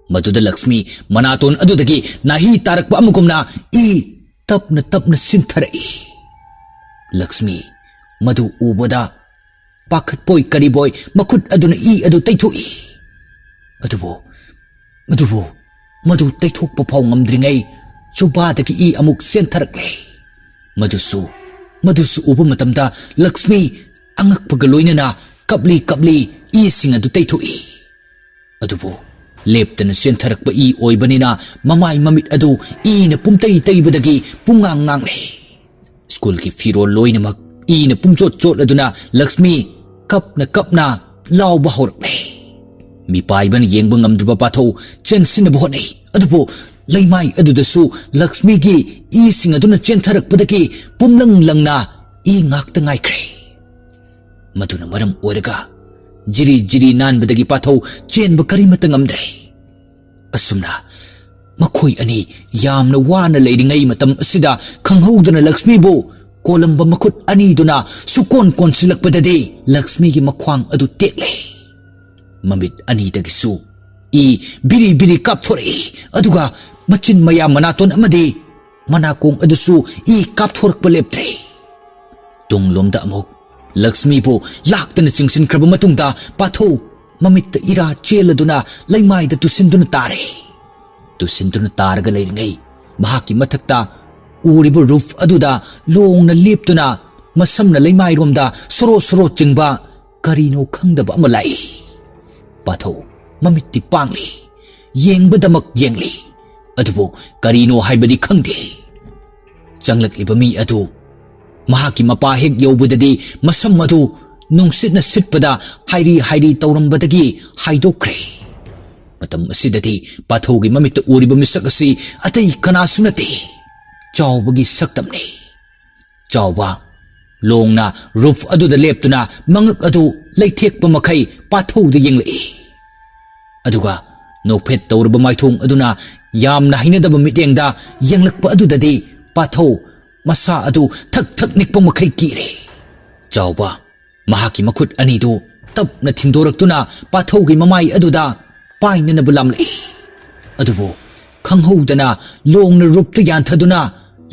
ꯃꯗꯨꯗ ꯂꯛꯁꯃꯤ ꯃꯅꯥꯇꯣꯟ ꯑꯗꯨꯗꯒꯤ ꯅꯥꯍꯤ ꯇꯥꯔꯛꯄ ꯑꯃꯒꯨꯝꯅ ꯏ ꯇꯞꯅ ꯇꯞꯅ ꯁꯤꯟꯊꯔꯛꯏ꯫ ꯂꯛꯁꯃꯤ ꯃꯗꯨ ꯎꯕꯗ ꯄꯥꯈꯠꯄꯣꯏ ꯀꯔꯤꯕꯣꯏ ꯃꯈꯨꯠ ꯑꯗꯨꯅ ꯏ ꯑꯗꯨ ꯇꯩꯊꯣꯛꯏ꯫ ꯑꯗꯨꯕꯨ, ꯑꯗꯨꯕꯨ ꯃꯗꯨ ꯇꯩꯊꯣꯛꯄ ꯐꯥꯎ ꯉꯝꯗ꯭ꯔꯤꯉꯩ ꯆꯨꯕꯥꯗꯒꯤ ꯏ ꯑꯃꯨꯛ ꯆꯦꯟꯊꯔꯛꯂꯦ꯫ ꯃꯗꯨꯁꯨ, ꯃꯗꯨꯁꯨ ꯎꯕ ꯃꯇꯝꯗ ꯂꯛꯁꯃꯤ ꯑꯉꯛꯄꯒ ꯂꯣꯏꯅꯅ ꯀꯞꯂꯤ ꯀꯞꯂꯤ ꯏꯁꯤꯡ ꯑꯗꯨ ꯇꯩꯊꯣꯛꯏ꯫ ꯑꯗꯨꯕꯨ ꯂꯦꯞꯇꯅ ꯆꯦꯟꯊꯔꯛꯄ ꯏ ꯑꯣꯏꯕꯅꯤꯅ ꯃꯃꯥꯏ ꯃꯃꯤꯠ ꯑꯗꯨ ꯏꯅ ꯄꯨꯝꯇꯩ ꯇꯩꯕꯗꯒꯤ ꯄꯨꯡꯉꯥꯡ ꯉꯥꯡꯂꯦ꯫ ꯁ꯭ꯀꯨꯜꯒꯤ ꯐꯤꯔꯣꯜ ꯂꯣꯏꯅꯃꯛ ꯏꯅ ꯄꯨꯝꯆꯣꯠ ꯆꯣꯠꯂꯗꯨꯅ ꯂꯛꯁꯃꯤ ꯀꯞꯅ ꯀꯞꯅ ꯂꯥꯎꯕ ꯍꯧꯔꯛꯂꯦ꯫ ꯃꯤꯄꯥꯏꯕꯅ ꯌꯦꯡꯕ ꯉꯝꯗ꯭ꯔꯕ ꯄꯥꯊꯧ ꯆꯦꯟꯁꯤꯟꯅꯕ ꯍꯣꯠꯅꯩ, ꯑꯗꯨꯕꯨ ꯂꯩꯃꯥꯏ ꯑꯗꯨꯗꯁꯨ ꯂꯛꯁꯃꯤꯒꯤ ꯏꯁꯤꯡ ꯑꯗꯨꯅ ꯆꯦꯟꯊꯔꯛꯄꯗꯒꯤ ꯄꯨꯝꯂꯪ ꯂꯪꯅ ꯏ ꯉꯥꯛꯇ ꯉꯥꯏꯈ꯭ꯔꯦ꯫ ꯃꯗꯨꯅ ꯃꯔꯝ ꯑꯣꯏꯔꯒ ꯖꯤꯔꯤ ꯖꯤꯔꯤ ꯅꯥꯟꯕꯗꯒꯤ ꯄꯥꯊꯧ ꯆꯦꯟꯕ ꯀꯔꯤꯃꯠꯇ ꯉꯝꯗ꯭ꯔꯦ꯫ ꯑꯁꯨꯝꯅ ꯃꯈꯣꯏ ꯑꯅꯤ ꯌꯥꯝꯅ ꯋꯥꯅ ꯂꯩꯔꯤꯉꯩ ꯃꯇꯝ ꯑꯁꯤꯗ ꯈꯪꯍꯧꯗꯅ ꯂꯛꯁꯃꯤꯕꯨ ꯀꯣꯂꯝꯕ ꯃꯈꯨꯠ ꯑꯅꯤꯗꯨꯅ ꯁꯨꯀꯣꯟ ꯀꯣꯟꯁꯤꯜꯂꯛꯄꯗꯗꯤ ꯂꯛꯁꯃꯤꯒꯤ ꯃꯈ꯭ꯋꯥꯡ ꯑꯗꯨ ꯇꯦꯛꯂꯦ꯫ ꯃꯃꯤꯠ ꯑꯅꯤꯗꯒꯤꯁꯨ ꯏ ꯕꯤꯔꯤ ꯕꯤꯔꯤ ꯀꯥꯞꯊꯣꯔꯛꯏ꯫ ꯑꯗꯨꯒ ꯃꯆꯤꯟ ꯃꯌꯥ, ꯃꯅꯥꯇꯣꯟ ꯑꯃꯗꯤ ꯃꯅꯥꯀꯣꯡ ꯑꯗꯨꯁꯨ ꯏ ꯀꯥꯞꯊꯣꯔꯛꯄ ꯂꯦꯞꯇ꯭ꯔꯦ꯫ ꯇꯨꯡꯂꯣꯝꯗ ꯑꯃꯨꯛ ꯂꯛꯁꯃꯤꯕꯨ ꯂꯥꯛꯇꯅ ꯆꯤꯡꯁꯤꯟꯈ꯭ꯔꯕ ꯃꯇꯨꯡꯗ ꯄꯥꯊꯧ ꯃꯃꯤꯠꯇ ꯏꯔꯥ ꯆꯦꯜꯂꯗꯨꯅ ꯂꯩꯃꯥꯏꯗ ꯇꯨꯁꯤꯟꯗꯨꯅ ꯇꯥꯔꯦ꯫ ꯇꯨꯁꯤꯟꯗꯨꯅ ꯇꯥꯔꯒ ꯂꯩꯔꯤꯉꯩ ꯃꯍꯥꯛꯀꯤ ꯃꯊꯛꯇ ꯎꯔꯤꯕ ꯔꯨꯐ ꯑꯗꯨꯗ ꯂꯣꯡꯅ ꯂꯦꯞꯇꯨꯅ ꯃꯁꯝꯅ ꯂꯩꯃꯥꯏꯔꯣꯝꯗ ꯁꯣꯔꯣ ꯁꯣꯔꯣ ꯆꯤꯡꯕ ꯀꯔꯤꯅꯣ ꯈꯪꯗꯕ ꯑꯃ ꯂꯥꯛꯏ꯫ ꯄꯥꯊꯧ ꯃꯃꯤꯠꯇꯤ ꯄꯥꯡꯂꯤ, ꯌꯦꯡꯕꯗꯃꯛ ꯌꯦꯡꯂꯤ, ꯑꯗꯨꯕꯨ ꯀꯔꯤꯅꯣ ꯍꯥꯏꯕꯗꯤ ꯈꯪꯗꯦ꯫ ꯆꯪꯂꯛꯂꯤꯕ ꯃꯤ ꯑꯗꯨ ꯃꯍꯥꯛꯀꯤ ꯃꯄꯥ ꯍꯦꯛ ꯌꯧꯕꯗꯗꯤ ꯃꯁꯝ ꯑꯗꯨ ꯅꯨꯡꯁꯤꯠꯅ ꯁꯤꯠꯄꯗ ꯍꯥꯏꯔꯤ ꯍꯥꯏꯔꯤ ꯇꯧꯔꯝꯕꯗꯒꯤ ꯍꯥꯏꯗꯣꯛꯈ꯭ꯔꯦ꯫ ꯃꯇꯝ ꯑꯁꯤꯗꯗꯤ ꯄꯥꯊꯧꯒꯤ ꯃꯃꯤꯠꯇ ꯎꯔꯤꯕ ꯃꯤꯁꯛ ꯑꯁꯤ ꯑꯇꯩ ꯀꯅꯥꯁꯨ ꯅꯠꯇꯦ, ꯆꯥꯎꯕꯒꯤ ꯁꯛꯇꯝꯅꯤ꯫ ꯆꯥꯎꯕ ꯂꯣꯡꯅ ꯔꯨꯐ ꯑꯗꯨꯗ ꯂꯦꯞꯇꯨꯅ ꯃꯉꯛ ꯑꯗꯨ ꯂꯩꯊꯦꯛꯄ ꯃꯈꯩ ꯄꯥꯊꯧꯗ ꯌꯦꯡꯂꯛꯏ꯫ ꯑꯗꯨꯒ ꯅꯣꯛꯐꯦꯠ ꯇꯧꯔꯕ ꯃꯥꯏꯊꯣꯡ ꯑꯗꯨꯅ ꯌꯥꯝꯅ ꯍꯩꯅꯗꯕ ꯃꯤꯠꯌꯦꯡꯗ ꯌꯦꯡꯂꯛꯄ ꯑꯗꯨꯗꯗꯤ ꯄꯥꯊꯧ ꯃꯁꯥ ꯑꯗꯨ ꯊꯛ ꯊꯛ ꯅꯤꯛꯄ ꯃꯈꯩ ꯀꯤꯔꯦ꯫ ꯆꯥꯎꯕ ꯃꯍꯥꯛꯀꯤ ꯃꯈꯨꯠ ꯑꯅꯤꯗꯨ ꯇꯞꯅ ꯊꯤꯡꯗꯣꯔꯛꯇꯨꯅ ꯄꯥꯊꯧꯒꯤ ꯃꯃꯥꯏ ꯑꯗꯨꯗ ꯄꯥꯏꯅꯅꯕ ꯂꯥꯝꯂꯛꯏ꯫ ꯑꯗꯨꯕꯨ ꯈꯪꯍꯧꯗꯅ ꯂꯣꯡꯅ ꯔꯨꯞꯇ ꯌꯥꯟꯊꯗꯨꯅ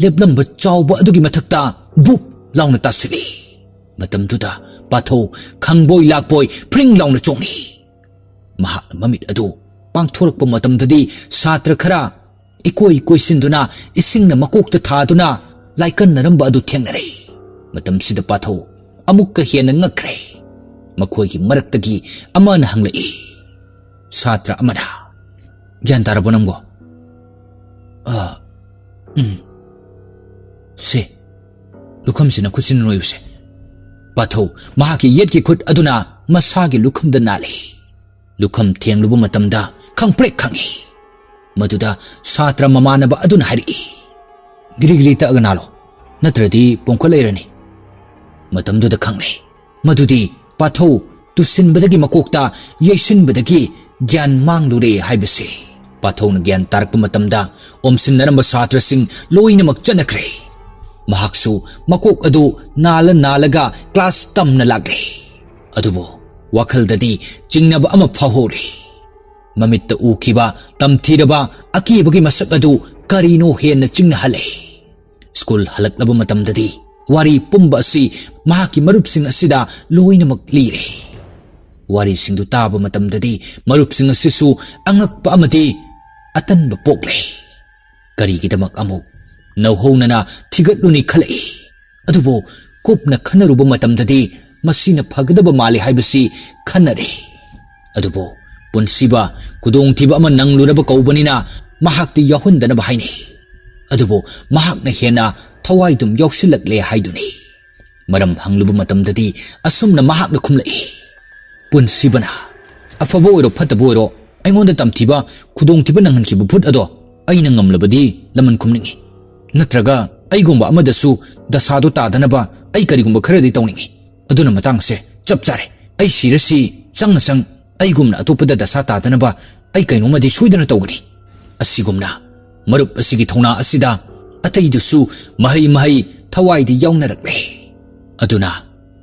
ꯂꯦꯞꯂꯝꯕ ꯆꯥꯎꯕ ꯑꯗꯨꯒꯤ ꯃꯊꯛꯇ ꯕꯨꯞ ꯂꯥꯎꯅ ꯇꯥꯁꯤꯜꯂꯤ꯫ ꯃꯇꯝꯗꯨꯗ ꯄꯥꯊꯧ ꯈꯪꯕꯣꯏ ꯂꯥꯛꯄꯣꯏ ꯐ꯭ꯔꯤꯡ ꯂꯥꯎꯅ ꯆꯣꯡꯏ꯫ ꯃꯍꯥꯛꯅ ꯃꯃꯤꯠ ꯑꯗꯨ ꯄꯥꯡꯊꯣꯔꯛꯄ ꯃꯇꯝꯗꯗꯤ ꯁꯥꯇ꯭ꯔ ꯈꯔ ꯏꯀꯣꯏ ꯀꯣꯏꯁꯤꯟꯗꯨꯅ ꯏꯁꯤꯡꯅ ꯃꯀꯣꯛꯇ ꯊꯥꯗꯨꯅ ꯂꯥꯏꯀꯟꯅꯔꯝꯕ ꯑꯗꯨ ꯊꯦꯡꯅꯔꯦ꯫ ꯃꯇꯝꯁꯤꯗ ꯄꯥꯊꯧ ꯑꯃꯨꯛꯀ ꯍꯦꯟꯅ ꯉꯛꯈ꯭ꯔꯦ꯫ ꯃꯈꯣꯏꯒꯤ ꯃꯔꯛꯇꯒꯤ ꯑꯃꯅ ꯍꯪꯂꯛꯏ꯫ ꯁꯥꯇ꯭ꯔ ꯑꯃꯅ, "ꯒ꯭ꯌꯥꯟ ꯇꯥꯔꯕꯣ ꯅꯪꯕꯣ?" "ꯑ, ꯎꯝ꯫ ꯁꯦ, ꯂꯨꯈꯝꯁꯤ ꯅꯈꯨꯠꯁꯤꯅ ꯅꯣꯏꯌꯨꯁꯦ꯫" ꯄꯥꯊꯧ ꯃꯍꯥꯛꯀꯤ ꯌꯦꯠꯀꯤ ꯈꯨꯠ ꯑꯗꯨꯅ ꯃꯁꯥꯒꯤ ꯂꯨꯈꯝꯗ ꯅꯥꯜꯂꯤ꯫ ꯂꯨꯈꯝ ꯊꯦꯡꯂꯨꯕ ꯃꯇꯝꯗ ꯈꯪꯄ꯭ꯔꯦꯛ ꯈꯪꯏ꯫ ꯃꯗꯨꯗ ꯁꯥꯇ꯭ꯔ ꯃꯃꯥꯟꯅꯕ ꯑꯗꯨꯅ ꯍꯥꯏꯔꯛꯏ, "ꯒꯤꯔꯤ ꯒꯤꯔꯤ ꯇꯛꯑꯒ ꯅꯥꯜꯂꯣ, ꯅꯠꯇ꯭ꯔꯗꯤ ꯄꯣꯝꯈꯠ ꯂꯩꯔꯅꯤ꯫" ꯃꯇꯝꯗꯨꯗ ꯈꯪꯂꯦ ꯃꯗꯨꯗꯤ ꯄꯥꯊꯧ ꯇꯨꯁꯤꯟꯕꯗꯒꯤ ꯃꯀꯣꯛꯇ ꯌꯩꯁꯤꯟꯕꯗꯒꯤ ꯒ꯭ꯌꯥꯟ ꯃꯥꯡꯂꯨꯔꯦ ꯍꯥꯏꯕꯁꯤ꯫ ꯄꯥꯊꯧꯅ ꯒ꯭ꯌꯥꯟ ꯇꯥꯔꯛꯄ ꯃꯇꯝꯗ ꯑꯣꯝꯁꯤꯟꯅꯔꯝꯕ ꯁꯥꯇ꯭ꯔꯁꯤꯡ ꯂꯣꯏꯅꯃꯛ ꯆꯠꯅꯈ꯭ꯔꯦ꯫ ꯃꯍꯥꯛꯁꯨ ꯃꯀꯣꯛ ꯑꯗꯨ ꯅꯥꯜꯂ ꯅꯥꯜꯂꯒ ꯀ꯭ꯂꯥꯁ ꯇꯝꯅ ꯂꯥꯛꯂꯦ꯫ ꯑꯗꯨꯕꯨ ꯋꯥꯈꯜꯗꯗꯤ ꯆꯤꯡꯅꯕ ꯑꯃ ꯐꯥꯎꯍꯧꯔꯦ꯫ ꯃꯃꯤꯠꯇ ꯎꯈꯤꯕ, ꯇꯝꯊꯤꯔꯕ ꯑꯀꯤꯕꯒꯤ ꯃꯁꯛ ꯑꯗꯨ ꯀꯔꯤꯅꯣ ꯍꯦꯟꯅ ꯆꯤꯡꯅꯍꯜꯂꯦ꯫ ꯁ꯭ꯀꯨꯜ ꯍꯜꯂꯛꯂꯕ ꯃꯇꯝꯗꯗꯤ ꯋꯥꯔꯤ ꯄꯨꯝꯕ ꯑꯁꯤ ꯃꯍꯥꯛꯀꯤ ꯃꯔꯨꯞꯁꯤꯡ ꯑꯁꯤꯗ ꯂꯣꯏꯅꯃꯛ ꯂꯤꯔꯦ꯫ ꯋꯥꯔꯤꯁꯤꯡꯗꯨ ꯇꯥꯕ ꯃꯇꯝꯗꯗꯤ ꯃꯔꯨꯞꯁꯤꯡ ꯑꯁꯤꯁꯨ ꯑꯉꯛꯄ ꯑꯃꯗꯤ ꯑꯇꯟꯕ ꯄꯣꯛꯂꯦ꯫ ꯀꯔꯤꯒꯤꯗꯃꯛ ꯑꯃꯨꯛ ꯅꯧꯍꯧꯅꯅ ꯊꯤꯒꯠꯂꯨꯅꯤ ꯈꯜꯂꯛꯏ꯫ ꯑꯗꯨꯕꯨ ꯀꯨꯞꯅ ꯈꯟꯅꯔꯨꯕ ꯃꯇꯝꯗꯗꯤ ꯃꯁꯤꯅ ꯐꯒꯗꯕ ꯃꯥꯜꯂꯤ ꯍꯥꯏꯕꯁꯤ ꯈꯟꯅꯔꯦ꯫ ꯑꯗꯨꯕꯨ ꯄꯨꯟꯁꯤꯕ ꯈꯨꯗꯣꯡꯊꯤꯕ ꯑꯃ ꯅꯪꯂꯨꯔꯕ ꯀꯧꯕꯅꯤꯅ ꯃꯍꯥꯛꯇꯤ ꯌꯥꯎꯍꯟꯗꯅꯕ ꯍꯥꯏꯅꯩ꯫ ꯑꯗꯨꯕꯨ ꯃꯍꯥꯛꯅ ꯍꯦꯟꯅ ꯊꯋꯥꯏꯗꯨꯝ ꯌꯥꯎꯁꯤꯜꯂꯛꯂꯦ ꯍꯥꯏꯗꯨꯅꯤ꯫ ꯃꯔꯝ ꯍꯪꯂꯨꯕ ꯃꯇꯝꯗꯗꯤ ꯑꯁꯨꯝꯅ ꯃꯍꯥꯛꯅ ꯈꯨꯝꯂꯛꯏ, "ꯄꯨꯟꯁꯤꯕꯅ ꯑꯐꯕ ꯑꯣꯏꯔꯣ ꯐꯠꯇꯕ ꯑꯣꯏꯔꯣ ꯑꯩꯉꯣꯟꯗ ꯇꯝꯊꯤꯕ, ꯈꯨꯗꯣꯡꯊꯤꯕ ꯅꯪꯍꯟꯈꯤꯕ ꯚꯨꯠ ꯑꯗꯣ ꯑꯩꯅ ꯉꯝꯂꯕꯗꯤ ꯂꯃꯟ ꯈꯨꯝꯅꯤꯡꯏ꯫ ꯅꯠꯇ꯭ꯔꯒ ꯑꯩꯒꯨꯝꯕ ꯑꯃꯗꯁꯨ ꯗꯁꯥꯗꯣ ꯇꯥꯗꯅꯕ ꯑꯩ ꯀꯔꯤꯒꯨꯝꯕ ꯈꯔꯗꯤ ꯇꯧꯅꯤꯡꯏ꯫ ꯑꯗꯨꯅ ꯃꯇꯥꯡꯁꯦ ꯆꯞ ꯆꯥꯔꯦ꯫ ꯑꯩ ꯁꯤꯔꯁꯤ ꯆꯪꯅ ꯆꯪ ꯑꯩꯒꯨꯝꯅ ꯑꯇꯣꯞꯄꯗ ꯗꯁꯥ ꯇꯥꯗꯅꯕ ꯑꯩ ꯀꯩꯅꯣꯝꯃꯗꯤ ꯁꯣꯏꯗꯅ ꯇꯧꯒꯅꯤ"꯫ ꯑꯁꯤꯒꯨꯝꯅ ꯃꯔꯨꯞ ꯑꯁꯤꯒꯤ ꯊꯧꯅꯥ ꯑꯁꯤꯗ ꯑꯇꯩꯗꯨꯁꯨ ꯃꯍꯩ ꯃꯍꯩ ꯊꯋꯥꯏꯗꯤ ꯌꯥꯎꯅꯔꯛꯂꯦ꯫ ꯑꯗꯨꯅ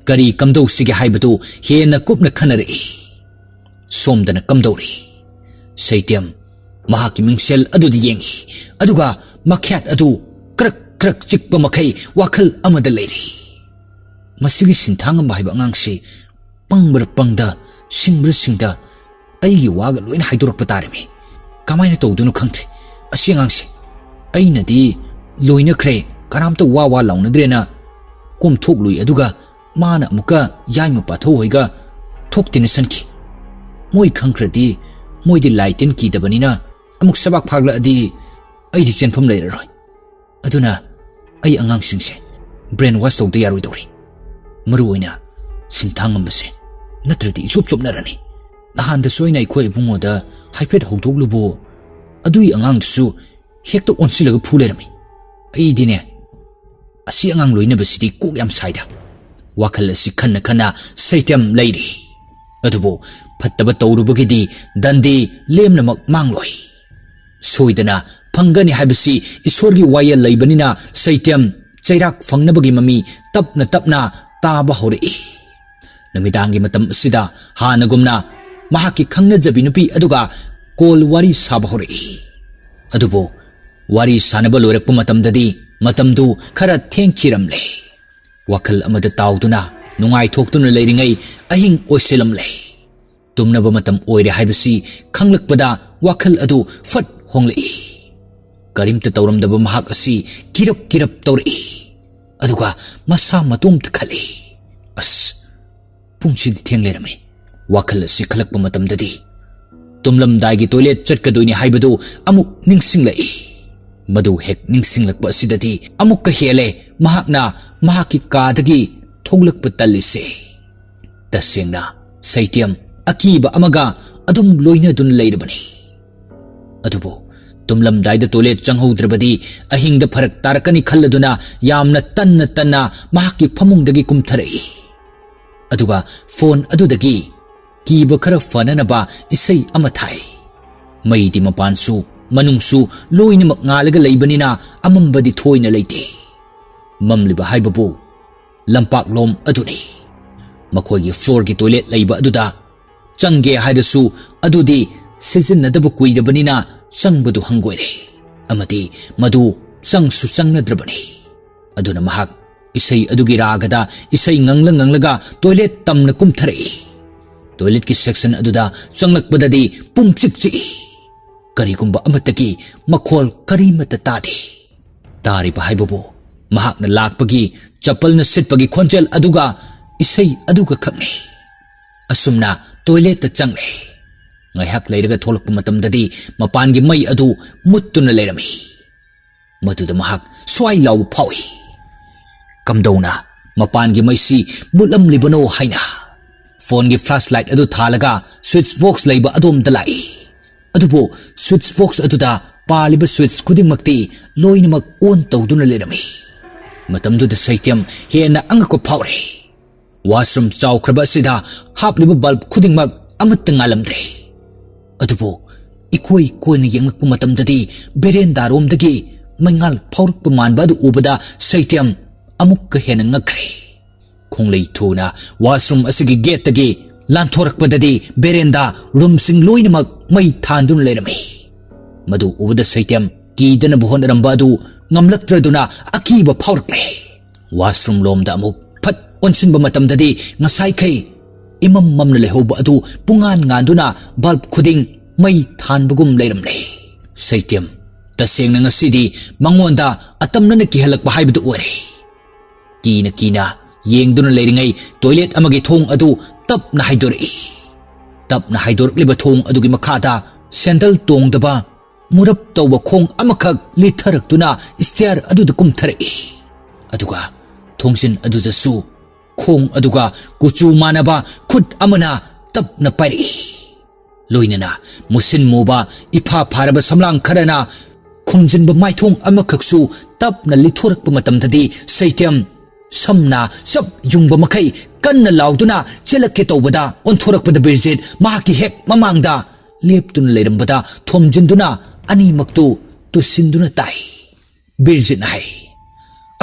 ꯀꯔꯤ ꯀꯝꯗꯧꯁꯤꯒꯦ ꯍꯥꯏꯕꯗꯨ ꯍꯦꯟꯅ ꯀꯨꯞꯅ ꯈꯟꯅꯔꯛꯏ꯫ ꯁꯣꯝꯗꯅ ꯀꯝꯗꯧꯔꯤ? ꯁꯩꯇꯦꯝ ꯃꯍꯥꯛꯀꯤ ꯃꯤꯡꯁꯦꯜ ꯑꯗꯨꯗ ꯌꯦꯡꯏ, ꯑꯗꯨꯒ ꯃꯈ꯭ꯌꯥꯠ ꯑꯗꯨ ꯀ꯭ꯔꯛ ꯀ꯭ꯔꯛ ꯆꯤꯛꯄ ꯃꯈꯩ ꯋꯥꯈꯜ ꯑꯃꯗ ꯂꯩꯔꯤ꯫ ꯃꯁꯤꯒꯤ ꯁꯤꯟꯊꯥꯉꯝꯕ ꯍꯥꯏꯕ ꯑꯉꯥꯡꯁꯤ ꯄꯪꯕ꯭ꯔꯥ ꯄꯪꯗ, ꯁꯤꯡꯕ꯭ꯔꯥ ꯁꯤꯡꯗ, ꯑꯩꯒꯤ ꯋꯥꯒ ꯂꯣꯏꯅ ꯍꯥꯏꯗꯣꯔꯛꯄ ꯇꯥꯔꯦꯃꯤ꯫ ꯀꯃꯥꯏꯅ ꯇꯧꯗꯣꯏꯅꯣ ꯈꯪꯗ꯭ꯔꯦ ꯑꯁꯤ ꯑꯉꯥꯡꯁꯦ꯫ ꯑꯩꯅꯗꯤ ꯂꯣꯏꯅꯈ꯭ꯔꯦ, ꯀꯅꯥꯝꯇ ꯋꯥ ꯋꯥ ꯂꯥꯎꯅꯗ꯭ꯔꯦꯅ ꯀꯣꯝꯊꯣꯛꯂꯨꯏ, ꯑꯗꯨꯒ ꯃꯥꯅ ꯑꯃꯨꯛꯀ ꯌꯥꯏꯃ ꯄꯥꯊꯧ ꯍꯣꯏꯒ ꯊꯣꯛꯇꯤꯟꯅꯁꯟꯈꯤ꯫ ꯃꯣꯏ ꯈꯪꯈ꯭ꯔꯗꯤ, ꯃꯣꯏꯗꯤ ꯂꯥꯏ ꯇꯤꯟ ꯀꯤꯗꯕꯅꯤꯅ, ꯑꯃꯨꯛ ꯁꯕꯥꯛ ꯐꯥꯛꯂꯛꯑꯗꯤ ꯑꯩꯗꯤ ꯆꯦꯟꯐꯝ ꯂꯩꯔꯔꯣꯏ꯫ ꯑꯗꯨꯅ ꯑꯩ ꯑꯉꯥꯡꯁꯤꯡꯁꯦ brain wash ꯇꯧꯗ ꯌꯥꯔꯣꯏꯗꯧꯔꯤ꯫ ꯃꯔꯨ ꯑꯣꯏꯅ ꯁꯤꯟꯊꯥꯉꯝꯕꯁꯦ, ꯅꯠꯇ꯭ꯔꯗꯤ ꯏꯆꯣꯞ ꯆꯣꯞꯅꯔꯅꯤ꯫ ꯅꯍꯥꯟꯗꯁꯨ ꯑꯩꯅ ꯑꯩꯈꯣꯏ ꯏꯕꯨꯡꯉꯣꯗ ꯍꯥꯏꯐꯦꯠ ꯍꯧꯗꯣꯛꯂꯨꯕꯨ, ꯑꯗꯨꯒꯤ ꯑꯉꯥꯡꯗꯨꯁꯨ ꯍꯦꯛꯇ ꯑꯣꯟꯁꯤꯜꯂꯒ ꯐꯨ ꯂꯩꯔꯝꯃꯤ꯫ ꯑꯩꯗꯤꯅꯦ, ꯑꯁꯤ ꯑꯉꯥꯡ ꯂꯣꯏꯅꯕꯁꯤꯗꯤ ꯀꯣꯛ ꯌꯥꯝ ꯁꯥꯏꯗ꯫ ꯋꯥꯈꯜ ꯑꯁꯤ ꯈꯟꯅ ꯈꯟꯅ ꯁꯩꯇꯝ ꯂꯩꯔꯤ꯫ ꯑꯗꯨꯕꯨ ꯐꯠꯇꯕ ꯇꯧꯔꯨꯕꯒꯤꯗꯤ ꯗꯟꯗꯤ ꯂꯦꯝꯅꯃꯛ ꯃꯥꯡꯂꯣꯏ꯫ ꯁꯣꯏꯗꯅ ꯐꯪꯒꯅꯤ ꯍꯥꯏꯕꯁꯤ ꯏꯁꯣꯔꯒꯤ ꯋꯥꯌꯦꯜ ꯂꯩꯕꯅꯤꯅ ꯁꯩꯇ꯭ꯌꯝ ꯆꯩꯔꯥꯛ ꯐꯪꯅꯕꯒꯤ ꯃꯃꯤ ꯇꯞꯅ ꯇꯞꯅ ꯇꯥꯕ ꯍꯧꯔꯛꯏ꯫ ꯅꯨꯃꯤꯗꯥꯡꯒꯤ ꯃꯇꯝ ꯑꯁꯤꯗ ꯍꯥꯟꯅꯒꯨꯝꯅ ꯃꯍꯥꯛꯀꯤ ꯈꯪꯅꯖꯕꯤ ꯅꯨꯄꯤ ꯑꯗꯨꯒ ꯀꯣꯜ ꯋꯥꯔꯤ ꯁꯥꯕ ꯍꯧꯔꯛꯏ꯫ ꯑꯗꯨꯕꯨ ꯋꯥꯔꯤ ꯁꯥꯅꯕ ꯂꯣꯏꯔꯛꯄ ꯃꯇꯝꯗꯗꯤ ꯃꯇꯝꯗꯨ ꯈꯔ ꯊꯦꯡꯈꯤꯔꯝꯂꯦ꯫ ꯋꯥꯈꯜ ꯑꯃꯗ ꯇꯥꯎꯗꯨꯅ ꯅꯨꯡꯉꯥꯏꯊꯣꯛꯇꯨꯅ ꯂꯩꯔꯤꯉꯩ ꯑꯍꯤꯡ ꯑꯣꯏꯁꯤꯜꯂꯝꯂꯦ꯫ ꯇꯨꯝꯅꯕ ꯃꯇꯝ ꯑꯣꯏꯔꯦ ꯍꯥꯏꯕꯁꯤ ꯈꯪꯂꯛꯄꯗ ꯋꯥꯈꯜ ꯑꯗꯨ ꯐꯠ ꯍꯣꯡꯂꯛꯏ꯫ ꯀꯔꯤꯝꯇ ꯇꯧꯔꯝꯗꯕ ꯃꯍꯥꯛ ꯑꯁꯤ ꯀꯤꯔꯞ ꯀꯤꯔꯞ ꯇꯧꯔꯛꯏ꯫ ꯑꯗꯨꯒ ꯃꯁꯥ ꯃꯇꯣꯝꯇ ꯈꯜꯂꯤ, "ꯑꯁ, ꯄꯨꯡꯁꯤꯗꯤ ꯊꯦꯡ ꯂꯩꯔꯝꯃꯤ꯫" ꯋꯥꯈꯜ ꯑꯁꯤ ꯈꯜꯂꯛꯄ ꯃꯇꯝꯗꯗꯤ ꯇꯨꯝꯂꯝꯗꯥꯏꯒꯤ ꯇꯣꯏꯂꯦꯠ ꯆꯠꯀꯗꯣꯏꯅꯤ ꯍꯥꯏꯕꯗꯨ ꯑꯃꯨꯛ ꯅꯤꯡꯁꯤꯡꯂꯛꯏ꯫ ꯃꯗꯨ ꯍꯦꯛ ꯅꯤꯡꯁꯤꯡꯂꯛꯄ ꯑꯁꯤꯗꯗꯤ ꯑꯃꯨꯛꯀ ꯍꯦꯜꯂꯦ ꯃꯍꯥꯛꯅ ꯃꯍꯥꯛꯀꯤ ꯀꯥꯗꯒꯤ ꯊꯣꯛꯂꯛꯄ ꯇꯜꯂꯤꯁꯦ꯫ ꯇꯁꯦꯡꯅ ꯁꯩꯇꯦꯝ ꯑꯀꯤꯕ ꯑꯃꯒ ꯑꯗꯨꯝ ꯂꯣꯏꯅꯗꯨꯅ ꯂꯩꯔꯕꯅꯤ꯫ ꯑꯗꯨꯕꯨ ꯇꯨꯝꯂꯝꯗꯥꯏꯗ ꯇꯣꯏꯂꯦꯠ ꯆꯪꯍꯧꯗ꯭ꯔꯕꯗꯤ ꯑꯍꯤꯡꯗ ꯐꯔꯛ ꯇꯥꯔꯛꯀꯅꯤ ꯈꯜꯂꯗꯨꯅ ꯌꯥꯝꯅ ꯇꯟꯅ ꯇꯟꯅ ꯃꯍꯥꯛꯀꯤ ꯐꯃꯨꯡꯗꯒꯤ ꯀꯨꯝꯊꯔꯛꯏ꯫ ꯑꯗꯨꯒ ꯐꯣꯟ ꯑꯗꯨꯗꯒꯤ ꯀꯤꯕ ꯈꯔ ꯐꯅꯅꯕ ꯏꯁꯩ ꯑꯃ ꯊꯥꯏ꯫ ꯃꯩꯗꯤ ꯃꯄꯥꯟꯁꯨ ꯃꯅꯨꯡꯁꯨ ꯂꯣꯏꯅꯃꯛ ꯉꯥꯜꯂꯒ ꯂꯩꯕꯅꯤꯅ ꯑꯃꯝꯕꯗꯤ ꯊꯣꯏꯅ ꯂꯩꯇꯦ꯫ ꯃꯝꯂꯤꯕ ꯍꯥꯏꯕꯕꯨ ꯂꯝꯄꯥꯛꯂꯣꯝ ꯑꯗꯨꯅꯤ꯫ ꯃꯈꯣꯏꯒꯤ ꯐ꯭ꯂꯣꯔꯒꯤ ꯇꯣꯏꯂꯦꯠ ꯂꯩꯕ ꯑꯗꯨꯗ ꯆꯪꯒꯦ ꯍꯥꯏꯔꯁꯨ ꯑꯗꯨꯗꯤ ꯁꯤꯖꯤꯟꯅꯗꯕ ꯀꯨꯏꯔꯕꯅꯤꯅ ꯆꯪꯕꯗꯨ ꯍꯪꯒꯣꯏꯔꯦ꯫ ꯑꯃꯗꯤ ꯃꯗꯨ ꯆꯪꯁꯨ ꯆꯪꯅꯗ꯭ꯔꯕꯅꯤ꯫ ꯑꯗꯨꯅ ꯃꯍꯥꯛ ꯏꯁꯩ ꯑꯗꯨꯒꯤ ꯔꯥꯒꯗ ꯏꯁꯩ ꯉꯪꯂ ꯉꯪꯂꯒ ꯇꯣꯏꯂꯦꯠ ꯇꯝꯅ ꯀꯨꯝꯊꯔꯛꯏ꯫ ꯇꯣꯏꯂꯦꯠꯀꯤ ꯁꯦꯛꯁꯟ ꯑꯗꯨꯗ ꯆꯪꯂꯛꯄꯗꯗꯤ ꯄꯨꯝꯆꯤꯛ ꯆꯤꯛꯏ꯫ ꯀꯔꯤꯒꯨꯝꯕ ꯑꯃꯠꯇꯒꯤ ꯃꯈꯣꯜ ꯀꯔꯤꯃꯠꯇ ꯇꯥꯗꯦ꯫ ꯇꯥꯔꯤꯕ ꯍꯥꯏꯕꯕꯨ ꯃꯍꯥꯛꯅ ꯂꯥꯛꯄꯒꯤ ꯆꯄꯜꯅ ꯁꯤꯠꯄꯒꯤ ꯈꯣꯟꯖꯦꯜ ꯑꯗꯨꯒ ꯏꯁꯩ ꯑꯗꯨꯒ ꯈꯛꯅꯤ꯫ ꯑꯁꯨꯝꯅ ꯇꯣꯏꯂꯦꯠꯇ ꯆꯪꯂꯦ꯫ ꯉꯥꯏꯍꯥꯛ ꯂꯩꯔꯒ ꯊꯣꯛꯂꯛꯄ ꯃꯇꯝꯗꯗꯤ ꯃꯄꯥꯟꯒꯤ ꯃꯩ ꯑꯗꯨ ꯃꯨꯠꯇꯨꯅ ꯂꯩꯔꯝꯃꯤ꯫ ꯃꯗꯨꯗ ꯃꯍꯥꯛ ꯁ꯭ꯋꯥꯏ ꯂꯥꯎꯕ ꯐꯥꯎꯏ꯫ ꯀꯝꯗꯧꯅ ꯃꯄꯥꯟꯒꯤ ꯃꯩꯁꯤ ꯃꯨꯠꯂꯝꯂꯤꯕꯅꯣ ꯍꯥꯏꯅ ꯐꯣꯟꯒꯤ ꯐ꯭ꯂꯥꯁ ꯂꯥꯏꯠ ꯑꯗꯨ ꯊꯥꯜꯂꯒ ꯁ꯭ꯋꯤꯆ ꯕꯣꯛꯁ ꯂꯩꯕ ꯑꯗꯣꯝꯗ ꯂꯥꯛꯏ꯫ ꯑꯗꯨꯕꯨ ꯁ꯭ꯋꯤꯆ ꯕꯣꯛꯁ ꯑꯗꯨꯗ ꯄꯥꯜꯂꯤꯕ ꯁ꯭ꯋꯤꯆ ꯈꯨꯗꯤꯡꯃꯛꯇꯤ ꯂꯣꯏꯅꯃꯛ ꯑꯣꯟ ꯇꯧꯗꯨꯅ ꯂꯩꯔꯝꯃꯤ꯫ ꯃꯇꯝꯗꯨꯗ ꯁꯩꯇ꯭ꯌꯝ ꯍꯦꯟꯅ ꯑꯉꯛꯄ ꯐꯥꯎꯔꯦ꯫ ꯋꯥꯁꯔꯨꯝ ꯆꯥꯎꯈ꯭ꯔꯕ ꯑꯁꯤꯗ ꯍꯥꯞꯂꯤꯕ ꯕꯜꯕ ꯈꯨꯗꯤꯡꯃꯛ ꯑꯃꯠꯇ ꯉꯥꯜꯂꯝꯗ꯭ꯔꯦ꯫ ꯑꯗꯨꯕꯨ ꯏꯀꯣꯏ ꯀꯣꯏꯅ ꯌꯦꯡꯂꯛꯄ ꯃꯇꯝꯗꯗꯤ ꯕꯦꯔꯦꯟꯗꯥꯔꯣꯝꯗꯒꯤ ꯃꯩꯉꯥꯜ ꯐꯥꯎꯔꯛꯄ ꯃꯥꯟꯕ ꯑꯗꯨ ꯎꯕꯗ ꯁꯩꯇꯦꯝ ꯑꯃꯨꯛꯀ ꯍꯦꯟꯅ ꯉꯛꯈ꯭ꯔꯦ꯫ ꯈꯣꯡꯂꯩ ꯊꯨꯅ ꯋꯥꯁꯔꯨꯝ ꯑꯁꯤꯒꯤ ꯒꯦꯠꯇꯒꯤ ꯂꯥꯟꯊꯣꯔꯛꯄꯗꯗꯤ ꯕꯦꯔꯦꯟꯗꯥ ꯔꯨꯝꯁꯤꯡ ꯂꯣꯏꯅꯃꯛ ꯃꯩ ꯊꯥꯟꯗꯨꯅ ꯂꯩꯔꯝꯃꯤ꯫ ꯃꯗꯨ ꯎꯕꯗ ꯁꯩꯇꯦꯝ ꯀꯤꯗꯅꯕ ꯍꯣꯠꯅꯔꯝꯕ ꯑꯗꯨ ꯉꯝꯂꯛꯇ꯭ꯔꯗꯨꯅ ꯑꯀꯤꯕ ꯐꯥꯎꯔꯛꯂꯦ꯫ ꯋꯥꯁꯔꯨꯝ ꯂꯣꯝꯗ ꯑꯃꯨꯛ ꯐꯠ ꯑꯣꯟꯁꯤꯟꯕ ꯃꯇꯝꯗꯗꯤ ꯉꯁꯥꯏꯈꯩ ꯏꯃꯝ ꯃꯝꯅ ꯂꯩꯍꯧꯕ ꯑꯗꯨ ꯄꯨꯡꯉꯥꯟ ꯉꯥꯟꯗꯨꯅ ꯕꯜꯕ ꯈꯨꯗꯤꯡ ꯃꯩ ꯊꯥꯟꯕꯒꯨꯝ ꯂꯩꯔꯝꯂꯦ꯫ ꯁꯩꯇꯦꯝ, ꯇꯁꯦꯡꯅ ꯉꯁꯤꯗꯤ ꯃꯉꯣꯟꯗ ꯑꯇꯝꯅꯅ ꯀꯤꯍꯜꯂꯛꯄ ꯍꯥꯏꯕꯗꯨ ꯑꯣꯏꯔꯦ꯫ ꯀꯤꯅ ꯀꯤꯅ ꯌꯦꯡꯗꯨꯅ ꯂꯩꯔꯤꯉꯩ ꯇꯣꯏꯂꯦꯠ ꯑꯃꯒꯤ ꯊꯣꯡ ꯑꯗꯨ ꯇꯞꯅ ꯍꯥꯏꯗꯣꯔꯛꯏ꯫ ꯇꯞꯅ ꯍꯥꯏꯗꯣꯔꯛꯂꯤꯕ ꯊꯣꯡ ꯑꯗꯨꯒꯤ ꯃꯈꯥꯗ ꯁꯦꯟꯗꯜ ꯇꯣꯡꯗꯕ ꯃꯨꯔꯞ ꯇꯧꯕ ꯈꯣꯡ ꯑꯃꯈꯛ ꯂꯤꯊꯔꯛꯇꯨꯅ ꯁ꯭ꯇꯦꯌꯔ ꯑꯗꯨꯗ ꯀꯨꯝꯊꯔꯛꯏ꯫ ꯑꯗꯨꯒ ꯊꯣꯡꯖꯤꯟ ꯑꯗꯨꯗꯁꯨ ꯈꯣꯡ ꯑꯗꯨꯒ ꯀꯨꯆꯨ ꯃꯥꯟꯅꯕ ꯈꯨꯠ ꯑꯃꯅ ꯇꯞꯅ ꯄꯥꯏꯔꯛꯏ꯫ ꯂꯣꯏꯅꯅ ꯃꯨꯁꯤꯟ ꯃꯨꯕ ꯏꯐꯥ ꯐꯥꯔꯕ ꯁꯝꯂꯥꯡ ꯈꯔꯅ ꯈꯨꯝꯖꯤꯟꯕ ꯃꯥꯏꯊꯣꯡ ꯑꯃꯈꯛꯁꯨ ꯇꯞꯅ ꯂꯤꯊꯣꯔꯛꯄ ꯃꯇꯝꯗꯗꯤ ꯁꯩꯇꯦꯝ ꯁꯝꯅ ꯆꯞ ꯌꯨꯡꯕ ꯃꯈꯩ ꯀꯟꯅ ꯂꯥꯎꯗꯨꯅ ꯆꯦꯜꯂꯛꯀꯦ ꯇꯧꯕꯗ ꯑꯣꯟꯊꯣꯔꯛꯄꯗ ꯕꯤꯔꯖꯤꯠ ꯃꯍꯥꯛꯀꯤ ꯍꯦꯛ ꯃꯃꯥꯡꯗ ꯂꯦꯞꯇꯨꯅ ꯂꯩꯔꯝꯕꯗ ꯊꯣꯝꯖꯤꯟꯗꯨꯅ ꯑꯅꯤꯃꯛꯇꯨ ꯇꯨꯁꯤꯟꯗꯨꯅ ꯇꯥꯏ꯫ ꯕꯤꯔꯖꯤꯠꯅ ꯍꯥꯏ,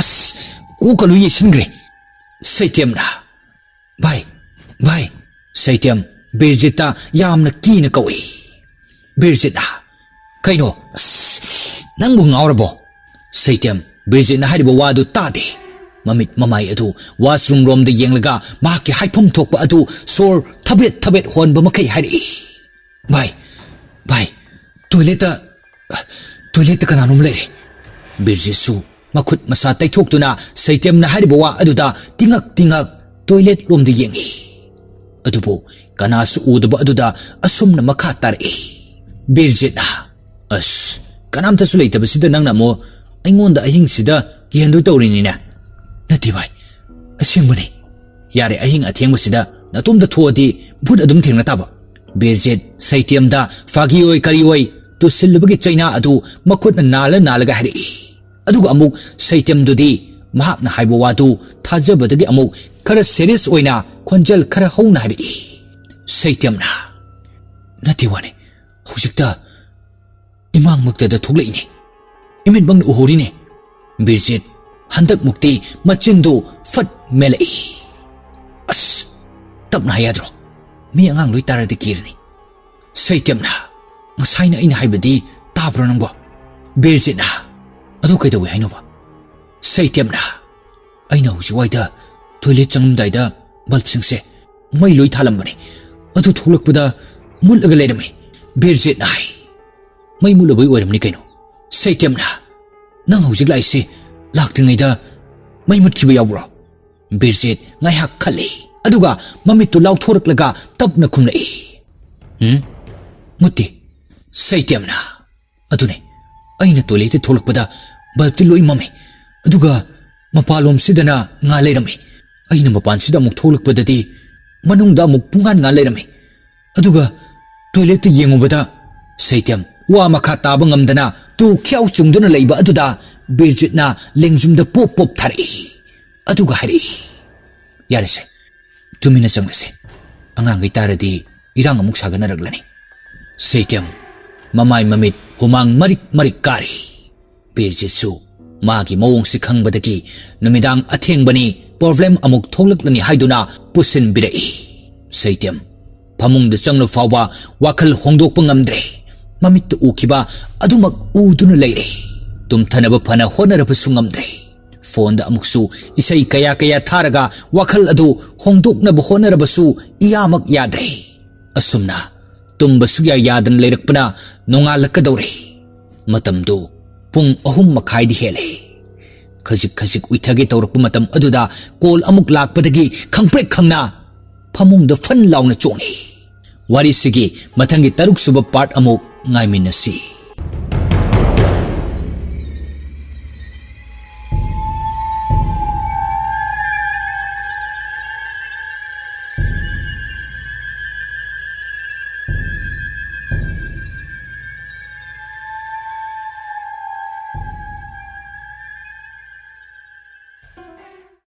"ꯑꯁ, ꯀꯣꯛꯀ ꯂꯣꯏ ꯌꯩꯁꯤꯟꯈ꯭ꯔꯦ꯫" ꯁꯩꯇꯦꯝꯅ, "ꯚꯥꯏ, ꯚꯥꯏ꯫" ꯁꯩꯇꯦꯝ ꯕꯤꯔꯖꯤꯠꯇ ꯌꯥꯝꯅ ꯀꯤꯅ ꯀꯧꯏ꯫ ꯕꯤꯔꯖꯤꯠꯅ, "ꯀꯩꯅꯣ? ꯑꯁ, ꯅꯪꯕꯨ ꯉꯥꯎꯔꯕꯣ?" ꯁꯩꯇꯦꯝ ꯕꯤꯔꯖꯤꯠꯅ ꯍꯥꯏꯔꯤꯕ ꯋꯥꯗꯨ ꯇꯥꯗꯦ꯫ ꯃꯃꯤꯠ ꯃꯃꯥꯏ ꯑꯗꯨ ꯋꯥꯁꯔꯨꯝ ꯔꯣꯝꯗ ꯌꯦꯡꯂꯒ ꯃꯍꯥꯛꯀꯤ ꯍꯥꯏꯐꯝ ꯊꯣꯛꯄ ꯑꯗꯨ ꯁꯣꯔ ꯊꯕꯦꯠ ꯊꯕꯦꯠ ꯍꯣꯟꯕ ꯃꯈꯩ ꯍꯥꯏꯔꯛꯏ꯫ "ꯚꯥꯏ, ꯚꯥꯏ, ꯇꯣꯏꯂꯦꯠꯇ, ꯇꯣꯏꯂꯦꯠꯇ ꯀꯅꯥꯅꯣꯝ ꯂꯩꯔꯦ꯫" ꯕꯤꯔꯖꯤꯠꯁꯨ ꯃꯈꯨꯠ ꯃꯁꯥ ꯇꯩꯊꯣꯛꯇꯨꯅ ꯁꯩꯇꯦꯝꯅ ꯍꯥꯏꯔꯤꯕ ꯋꯥ ꯑꯗꯨꯗ ꯇꯤꯉꯛ ꯇꯤꯉꯛ ꯇꯣꯏꯂꯦꯠ ꯂꯣꯝꯗ ꯌꯦꯡꯏ꯫ ꯑꯗꯨꯕꯨ ꯀꯅꯥꯁꯨ ꯎꯗꯕ ꯑꯗꯨꯗ ꯑꯁꯨꯝꯅ ꯃꯈꯥ ꯇꯥꯔꯛꯏ꯫ ꯕꯤꯔꯖꯤꯠꯅ, "ꯑꯁ, ꯀꯅꯥꯝꯇꯁꯨ ꯂꯩꯇꯕꯁꯤꯗ ꯅꯪꯅ ꯑꯃꯨꯛ ꯑꯩꯉꯣꯟꯗ ꯑꯍꯤꯡꯁꯤꯗ ꯀꯤꯍꯟꯗꯣꯏ ꯇꯧꯔꯤꯅꯤꯅꯦ?" "ꯅꯠꯇꯦ ꯚꯥꯏ, ꯑꯁꯦꯡꯕꯅꯤ꯫" "ꯌꯥꯔꯦ, ꯑꯍꯤꯡ ꯑꯊꯦꯡꯕꯁꯤꯗ ꯅꯇꯣꯝꯇ ꯊꯣꯛꯑꯗꯤ ꯚꯨꯠ ꯑꯗꯨꯝ ꯊꯦꯡꯅ ꯇꯥꯕ꯫" ꯕꯤꯔꯖꯤꯠ ꯁꯩꯇꯦꯝꯗ ꯐꯥꯒꯤ ꯑꯣꯏ ꯀꯔꯤ ꯑꯣꯏ ꯇꯨꯁꯤꯜꯂꯨꯕꯒꯤ ꯆꯩꯅꯥ ꯑꯗꯨ ꯃꯈꯨꯠꯅ ꯅꯥꯜꯂ ꯅꯥꯜꯂꯒ ꯍꯥꯏꯔꯛꯏ꯫ ꯑꯗꯨꯒ ꯑꯃꯨꯛ ꯁꯩꯇꯦꯝꯗꯨꯗꯤ ꯃꯍꯥꯛꯅ ꯍꯥꯏꯕ ꯋꯥꯗꯨ ꯊꯥꯖꯕꯗꯒꯤ ꯑꯃꯨꯛ ꯈꯔ serious ꯑꯣꯏꯅ ꯈꯣꯟꯖꯦꯜ ꯈꯔ ꯍꯧꯅ ꯍꯥꯏꯔꯛꯏ꯫ ꯁꯩꯇꯦꯝꯅ, "ꯅꯠꯇꯦ ꯋꯥꯅꯦ, ꯍꯧꯖꯤꯛꯇ ꯏꯃꯥꯡꯃꯛꯇꯗ ꯊꯣꯛꯂꯛꯏꯅꯦ꯫ ꯏꯃꯤꯠꯃꯛꯅ ꯎꯍꯧꯔꯤꯅꯦ꯫" ꯕꯤꯔꯖꯤꯠ ꯍꯟꯗꯛꯃꯨꯛꯇꯤ ꯃꯆꯤꯟꯗꯨ ꯐꯠ ꯃꯦꯜꯂꯛꯏ꯫ "ꯑꯁ, ꯇꯞꯅ ꯍꯥꯏ ꯌꯥꯗ꯭ꯔꯣ? ꯃꯤ ꯑꯉꯥꯡ ꯂꯣꯏ ꯇꯥꯔꯗꯤ ꯀꯤꯔꯅꯤ꯫" ꯁꯩꯇꯦꯝꯅ, "ꯉꯁꯥꯏꯅ ꯑꯩꯅ ꯍꯥꯏꯕꯗꯤ ꯇꯥꯕ꯭ꯔꯣ ꯅꯪꯕꯣ?" ꯕꯤꯔꯖꯤꯠꯅ, "ꯑꯗꯨ ꯀꯩꯗꯧꯋꯦ ꯍꯥꯏꯅꯣꯕ?" ꯁꯩꯇꯦꯝꯅ, "ꯑꯩꯅ ꯍꯧꯖꯤꯛ ꯋꯥꯏꯗ toilet ꯆꯪꯉꯝꯗꯥꯏꯗ bulbꯁꯤꯡꯁꯦ ꯃꯩ ꯂꯣꯏ ꯊꯥꯜꯂꯝꯕꯅꯦ꯫ ꯑꯗꯨ ꯊꯣꯛꯂꯛꯄꯗ ꯃꯨꯠꯂꯒ ꯂꯩꯔꯝꯃꯦ꯫" ꯕꯤꯔꯖꯤꯠꯅ ꯍꯥꯏ꯫ "ꯃꯩ ꯃꯨꯠꯂꯨꯕꯩ ꯑꯣꯏꯔꯝꯅꯤ ꯀꯩꯅꯣ꯫" ꯁꯩꯇꯦꯝꯅ, "ꯅꯪ ꯍꯧꯖꯤꯛ ꯂꯥꯛꯏꯁꯦ ꯂꯥꯛꯇ꯭ꯔꯤꯉꯩꯗ ꯃꯩ ꯃꯨꯠꯈꯤꯕ ꯌꯥꯎꯕ꯭ꯔꯣ?" ꯕꯤꯔꯖꯤꯠ ꯉꯥꯏꯍꯥꯛ ꯈꯜꯂꯤ, ꯑꯗꯨꯒ ꯃꯃꯤꯠꯇꯨ ꯂꯥꯎꯊꯣꯔꯛꯂꯒ ꯇꯞꯅ ꯈꯨꯝꯂꯛꯏ꯫ "ꯎꯝ? ꯃꯨꯠꯇꯦ꯫" ꯁꯩꯇꯦꯝꯅ, "ꯑꯗꯨꯅꯦ, ꯑꯩꯅ toiletꯇ ꯊꯣꯛꯂꯛꯄꯗ bulbꯇꯤ ꯂꯣꯏ ꯃꯝꯃꯦ, ꯑꯗꯨꯒ ꯃꯄꯥꯟꯂꯣꯝꯁꯤꯗꯅ ꯉꯥ ꯂꯩꯔꯝꯃꯦ꯫ ꯑꯩꯅ ꯃꯄꯥꯟꯁꯤꯗ ꯑꯃꯨꯛ ꯊꯣꯛꯂꯛꯄꯗꯗꯤ ꯃꯅꯨꯡꯗ ꯑꯃꯨꯛ ꯄꯨꯡꯉꯥꯟ ꯉꯥꯟ ꯂꯩꯔꯝꯃꯦ꯫ ꯑꯗꯨꯒ toiletꯇ ꯌꯦꯡꯉꯨꯕꯗ" ꯁꯩꯇꯦꯝ ꯋꯥ ꯃꯈꯥ ꯇꯥꯕ ꯉꯝꯗꯅ ꯇꯨ ꯈ꯭ꯌꯥꯎ ꯆꯨꯡꯗꯨꯅ ꯂꯩꯕ ꯑꯗꯨꯗ ꯕꯤꯔꯖꯤꯠꯅ ꯂꯦꯡꯖꯨꯝꯗ ꯄꯣꯞ ꯄꯣꯞ ꯊꯥꯔꯛꯏ꯫ ꯑꯗꯨꯒ ꯍꯥꯏꯔꯛꯏ, "ꯌꯥꯔꯦꯁꯦ, ꯇꯨꯃꯤꯟꯅ ꯆꯪꯂꯁꯦ꯫ ꯑꯉꯥꯡꯈꯩ ꯇꯥꯔꯗꯤ ꯏꯔꯥꯡ ꯑꯃꯨꯛ ꯁꯥꯒꯠꯅꯔꯛꯂꯅꯤ꯫" ꯁꯩꯇꯦꯝ ꯃꯃꯥꯏ ꯃꯃꯤꯠ ꯍꯨꯃꯥꯡ ꯃꯔꯤꯛ ꯃꯔꯤꯛ ꯀꯥꯔꯤ꯫ ꯕꯤꯔꯖꯤꯠꯁꯨ ꯃꯥꯒꯤ ꯃꯑꯣꯡꯁꯤ ꯈꯪꯕꯗꯒꯤ ꯅꯨꯃꯤꯗꯥꯡ ꯑꯊꯦꯡꯕꯅꯤ, problem ꯑꯃꯨꯛ ꯊꯣꯛꯂꯛꯂꯅꯤ ꯍꯥꯏꯗꯨꯅ ꯄꯨꯁꯤꯟꯕꯤꯔꯛꯏ꯫ ꯁꯩꯇꯦꯝ ꯐꯃꯨꯡꯗ ꯆꯪꯂꯨ ꯐꯥꯎꯕ ꯋꯥꯈꯜ ꯍꯣꯡꯗꯣꯛꯄ ꯉꯝꯗ꯭ꯔꯦ꯫ ꯃꯃꯤꯠꯇ ꯎꯈꯤꯕ ꯑꯗꯨꯃꯛ ꯎꯗꯨꯅ ꯂꯩꯔꯦ꯫ ꯇꯨꯝꯊꯅꯕ ꯐꯅ ꯍꯣꯠꯅꯔꯕꯁꯨ ꯉꯝꯗ꯭ꯔꯦ꯫ Phoneꯗ ꯑꯃꯨꯛꯁꯨ ꯏꯁꯩ ꯀꯌꯥ ꯀꯌꯥ ꯊꯥꯔꯒ ꯋꯥꯈꯜ ꯑꯗꯨ ꯍꯣꯡꯗꯣꯛꯅꯕ ꯍꯣꯠꯅꯔꯕꯁꯨ ꯏꯌꯥꯃꯛ ꯌꯥꯗ꯭ꯔꯦ꯫ ꯑꯁꯨꯝꯅ ꯇꯨꯝꯕ ꯁꯨꯛꯌꯥ ꯌꯥꯗꯅ ꯂꯩꯔꯛꯄꯅ ꯅꯣꯡꯉꯥꯜꯂꯛꯀꯗꯧꯔꯦ꯫ ꯃꯇꯝꯗꯨ ꯄꯨꯡ ꯑꯍꯨꯝ ꯃꯈꯥꯏꯗꯤ ꯍꯦꯜꯂꯦ꯫ ꯈꯖꯤꯛ ꯈꯖꯤꯛ ꯎꯏꯊꯒꯦ ꯇꯧꯔꯛꯄ ꯃꯇꯝ ꯑꯗꯨꯗ call ꯑꯃꯨꯛ ꯂꯥꯛꯄꯗꯒꯤ ꯈꯪꯄ꯭ꯔꯦꯛ ꯈꯪꯅ ꯐꯃꯨꯡꯗ ꯐꯟ ꯂꯥꯎꯅ ꯆꯣꯡꯉꯤ꯫ ꯋꯥꯔꯤꯁꯤꯒꯤ ꯃꯊꯪꯒꯤ ꯇꯔꯨꯛ ꯁꯨꯕ part ꯑꯃꯨꯛ ꯉꯥꯏꯃꯤꯟꯅꯁꯤ꯫